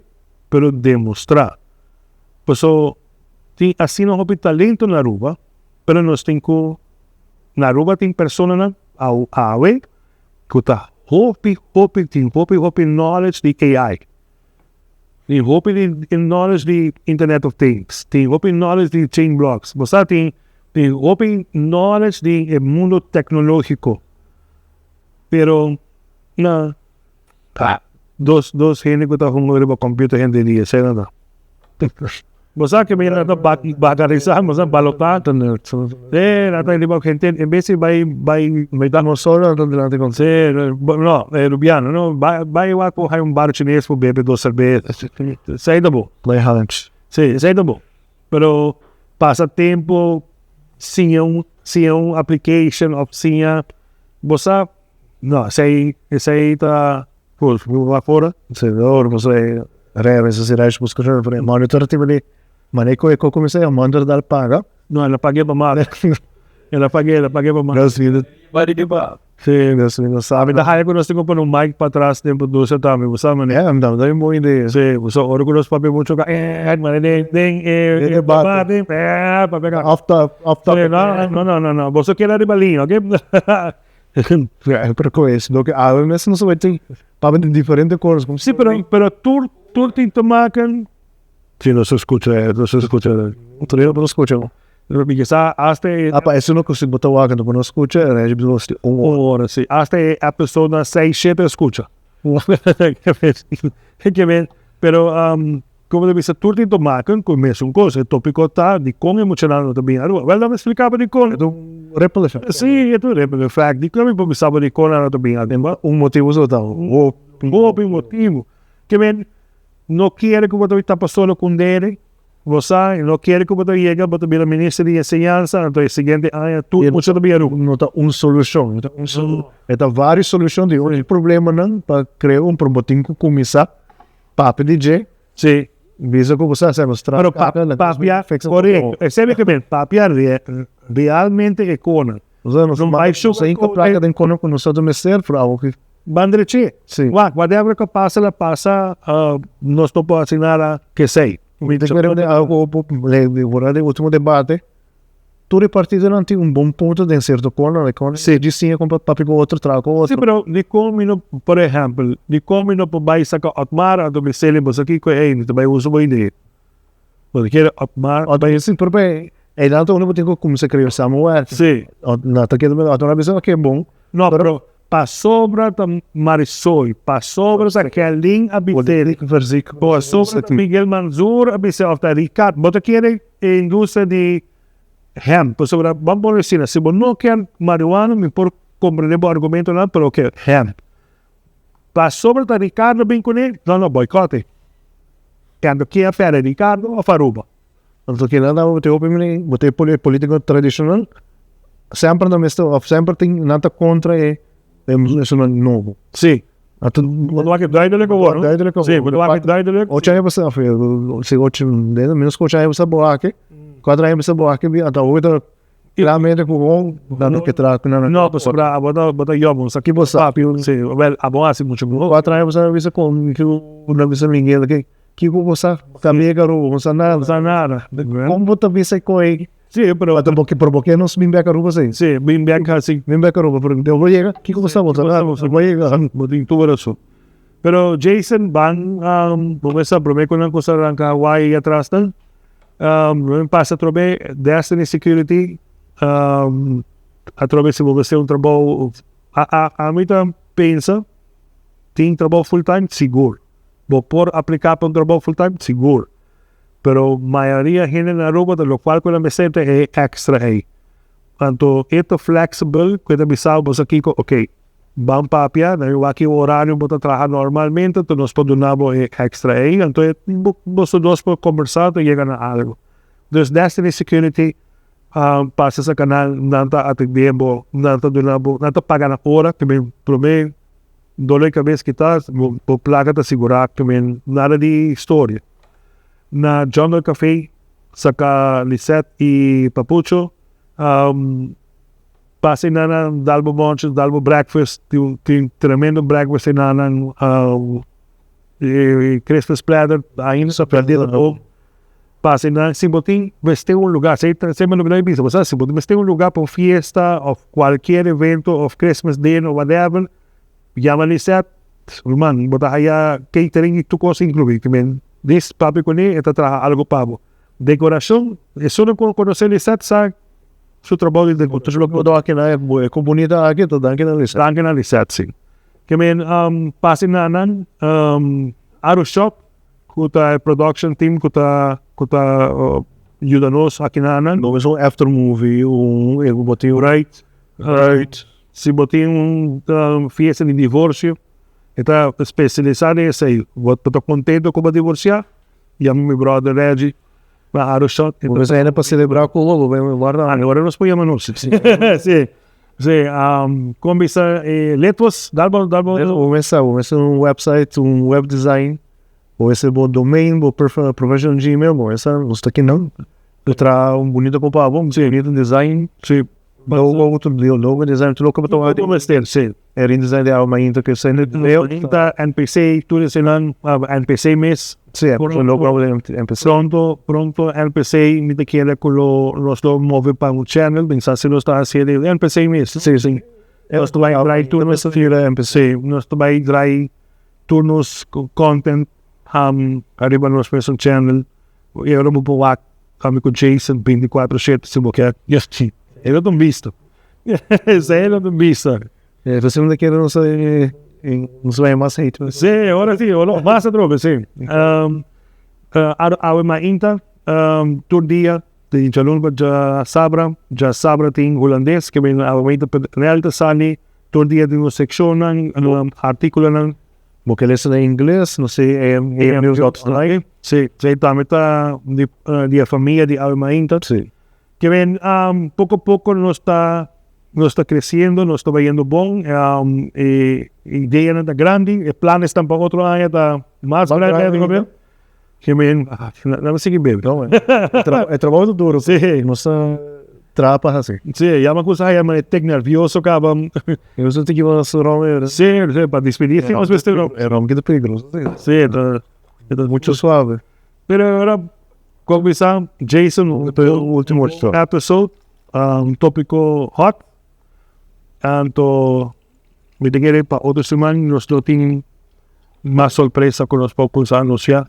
pero demostrá paso tin asina hopi talento na Aruba pero nos tin ku na Aruba tin personanan awe ku ta hopi hopi tin hopi hopi knowledge di AI, tin hopi di knowledge di internet of things, tin hopi knowledge di chain blocks, bo sa tin tin hopi knowledge di e mundo tecnologico, pero na dos dos hende ku ta hunga riba computer hende di esei nan ta. Bo sa ke mi nan ta bagarisa, bo sa balotá. Sí, nan ta riba henter, en bes di bai bai. Mi ta nos solo nan ta dilanti kon. Sí, no, e rubiano, no, bai bai wak ku hay un bar chines por bebe dos serbes, esei ta bo. Bai hanch. Sí, esei ta bo. Pero pasa tempo siña un siña un application of siña, bo sa, no, esei esei ta. Pues bo afora, señor, bo sa rere sa si reis busca rere, pero monitor tiba di mane ku e ko kuminsá e monitor dal paga. No, el a pagu'é pa mas. El a pagu'é, el a pagu'é pa mas. Nos vida. Sí. Nos no sabi. Mi ta haya ku nos tin ku pone un mic pa atras den producer tambe, bo sa mane. Yeah, ta un bon idea. Sí, bo sa ora ku nos papia muchu ka mane den den e debate, papia ka. Off top, off topic. No, no, no, no, no, boso keda riba liña, oke? Ja, pero ku es loke awe mes nos a tin papia di diferente kos. Sí, pero pero tur tur tin te maken. Sí, nos a skucha, nos a skucha. Otro dia bo no skucha. Mi ke sa hasta e. Ah, pa eso no ku si bo ta wak bo no skucha, e nos di un ora. Un ora, sí. Hasta e episode seis, shete a skucha. Ke men, pero Como ta bisa tur tin tomaken cu e mesun cos. E topico ta dicon e muchanan no ta bin Aruba. Wel nan a explica bo dicon. E ta un ripple effect. Si, e ta un ripple effect. Dicon mi por bisa bo dicon nan no ta bin Aruba? Un motibo so ta hopi. Hopi motibo. Ke men no kiere cu bo ta tapa solo cu un dede. Bo sa, e no kiere cu bo ta yega, bo ta bira minister di enseñansa, anto e siguiente aña tur mucha ta bin Aruba. No ta un solucion. No ta un solucion. E ta varios solucion di e problemanan pa crea un, pero bo tin cu cuminsa Papia di dje. Si. Bisa ku bo sa hasi nos traha. Pero papia, korekto. Esei mi ke men, papia realmente e kona. Nos a nos a hinka plaka den kona ku nos a mester, pero awor ki. Ban drechi. Si. Wak, whatever ku pasa la pasa, nos no por hasi nada ku esei. Mi ta kere di algo for di ultimo debate, tur e partidonan tin un bon punto den cierto corner, like con Si. di siña con papia cu otro, traha cu Si, otro. pero dikon mi no, por ehèmpel, dikon mi no por bai saka Otmar anto mi seli boso kiko, hey, mi ta bai usa bo idea. Bo ta kere Otmar Otmar, si, pero pe einan ta unda bo tin ku kuminsá krea samenwerking. Si. Nan ta kere Otmar a bisa oke bon. No, pero pasobra ta Marisol, pasobra ta Kelin a bis'é, pasobra ta Miguel Manzur a bis'é of ta Ricard, bo ta kere e industria di hemp, pasobra ban pone asina, si bo no kier marihuana mi por comprende bo argumentonan, pero oke hemp. Pasobra ta Ricardo bin kuné, no no boycot'e. Kende kier perde Ricardo of Aruba? Anto kila nan bo tin hopi mini bo tin e politico tradicional semper nan mester of semper tin nan ta contra e esunnan nobo. Si. Anto Bo ta wak duidelijk awor no? Duidelijk awor. Si, bo ta wak duidelijk. Ocho aña pasa of si ocho menos ku ocho aña pasa bo wak kuater aña pasa bo wak anto awor ta claramente ku bo nan no ke traha ku nan. No pasobra abo ta bo ta yòm bo sa Ki bo sa. Si, wèl abo a hasi muchu mihó. Kuater aña pasa nan bisa kon nan bisa Miguel ke Kiko bo sa tambe Aruba, bo sa nada. Bo sa nada. Kon bo ta bisa ku ei? Si, pero. Bo ta pero bo ke nos bin bek Aruba si? Si, bin bek hasi. Bin bek Aruba, pero bo yega, kiko bo sa? Bo sa nada, bo yega. Bo tin tur rason. Pero Jason ban bo mester sa prome ku nan kusa ranka Hawaii ei atras nan, bo pasa atrobe Destiny Security, atrobe si bo mester un trabou, ami ta pensa tin trabou full time sigur. Bo por apliká pa un trabou full time? Sigur. Pero mayoria hende na Aruba ta lokual ku nan mester ta e extra ei. Anto e ta flexible ku e ta bisa bo sa kiko, ok, ban papia, nan wak ki orario bo ta traha normalmente, anto nos por duna bo e extra ei. Anto e boso dos por kombersá ta yega na algu. Dus Destiny Security pasa sa kanal, nan ta atendé bo, nan ta duna bo, nan ta paga na ora, te promé. Dolor di cabes kita, bo placa ta sigura cu men nada di historia. Na Jungle Cafe saca Lisette y Papucho, pasa eynan nan dal bo bonchi, dal bo breakfast, tin tremendo breakfast eynan nan, e Christmas platter ainda ta bo. Pasa eynan si bo tin mester un lugar, esey mi lo bisa bo sa, si bo mester un lugar pa un fiesta of cualkier evento of Christmas dinner whatever, Yama Lisette, Ruman, bo ta haya catering y tur cos inclui. Ki men dis papia cune e ta traha algo pa bo. Decoracion, esun cu conoce Lisette sa su trabou di decoracion. Tur loke bo ta wak na e comunidad aki ta danki na Lisette. Danki na Lisette, si. Ki men pasa na nan Aro Shop cu ta e production team cu ta cu ta yuda nos aki na nan. Bo mester un after movie, un bo tin. Right, right. Si bo tin un fiesta di divorcio, e ta specialisa den esey. Bo ta contento cu bo a divorcia? Yama mi brother Reggie na Aro Shot. Bo mester hende pa celebra cu bo, bo bay warda. Awor nos por yama nos. Si, si. Con bisa e letwas? Dal bo, dal bo. Bo mester, bo mester un website, un web design, bo mester bo domain, bo professional gmail, bo mester, nos ta kinan. Bo traha un bunito cu pa bo, un bunito design. Si. Logo tur logo design tur loke bo ta wak Bo mester si. E rin design di awe mainta ke sende Leo ta NPC tur esenan NPC mes. Si e logo di NPC. Pronto pronto NPC mi ta kere ku lo nos lo move pa un channel pensa si nos ta hasi di NPC mes. Si si. Nos ta bai drai tur nos si nos ta bai drai tur nos content ariba nos mes channel i ora bo por wak Ami ku Jason 24 shete si bo ke. E lo ta un bista. Esei lo ta un bista. E ta siempre kere nos nos bai mas hate. Si, ora si, ora mas atrobe si. Awe mainta tur dia di djaluna pa djasabra, djasabra tin hulandes ke men awe mainta PNL ta sali tur dia tin nos sekshonnan, artikulonan. Bo ke lesa na ingles, no si amnews.online. Si, si tambe ta di di e famia di Awe Mainta. Si. Ke men poko poko nos ta nos ta kresiendo, nos ta bayendo bon, e ideanan ta grandi, e planesnan pa otro aña ta mas grandi. Ke men, nan a sigui bebe. E trabou ta duro. Si. Nos ta. Trapa asina. Si, ya mi a yama e tek nervioso kaba. Eu só tenho que ir lá Si, si, pa despedí, si, nos mester. E rom ta peligroso. Si, ta, ta mucho suave. Pero awor, kuminsá, Jason, último show. Episode, un tópiko hot. Anto, mi ta kere pa otro siman nos lo tin mas sorpresa ku nos por anunsiá.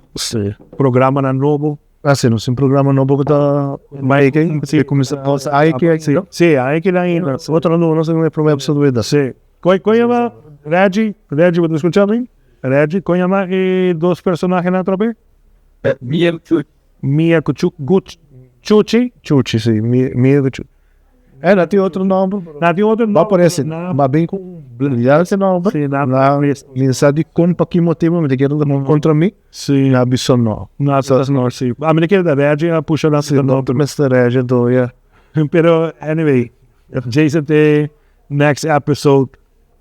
Programa nobo. Ah, si, nos tin programa nobo ku ta Mas si, kuminsá ei ku si, si, ei ku ainda. Otro no, nos tin promé episode. Si. Kon yama Reggie? Reggie, bo ta skucha mi? Reggie, kon yama e dos personahenan atrobe? Mia Mia Chuchi. Chuchi? Chuchi, si. Mia Chuchi. E, nan tin otro nòmber. Nan tin otro nòmber. Bai aparesé, ma bin ku briante nòmber. Si, nan Mi sa di kon pa ki motibu mi ta kere kontra mi. Na bisa no. No, no, si. Ami ta kere Reggie a pusha nan. Si, no, Mr. Reggie, do, yeah. Pero, anyway, Jason, te next episode.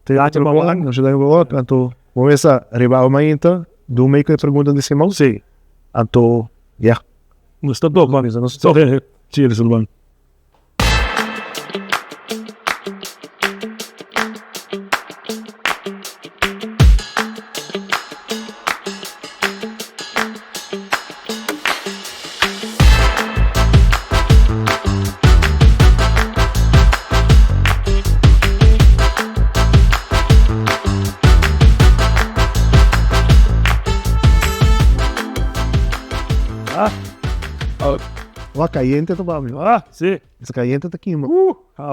Te laat pa wak, nos ta wak, anto, kuminsá riba mainta, duna mi e pregunta di siman. Anto, yeah. Nos ta top, man. Nos ta top. Cheers, man. Ah. Ó, kayente ta bam. Ah, si. Esaki kayente ta kima.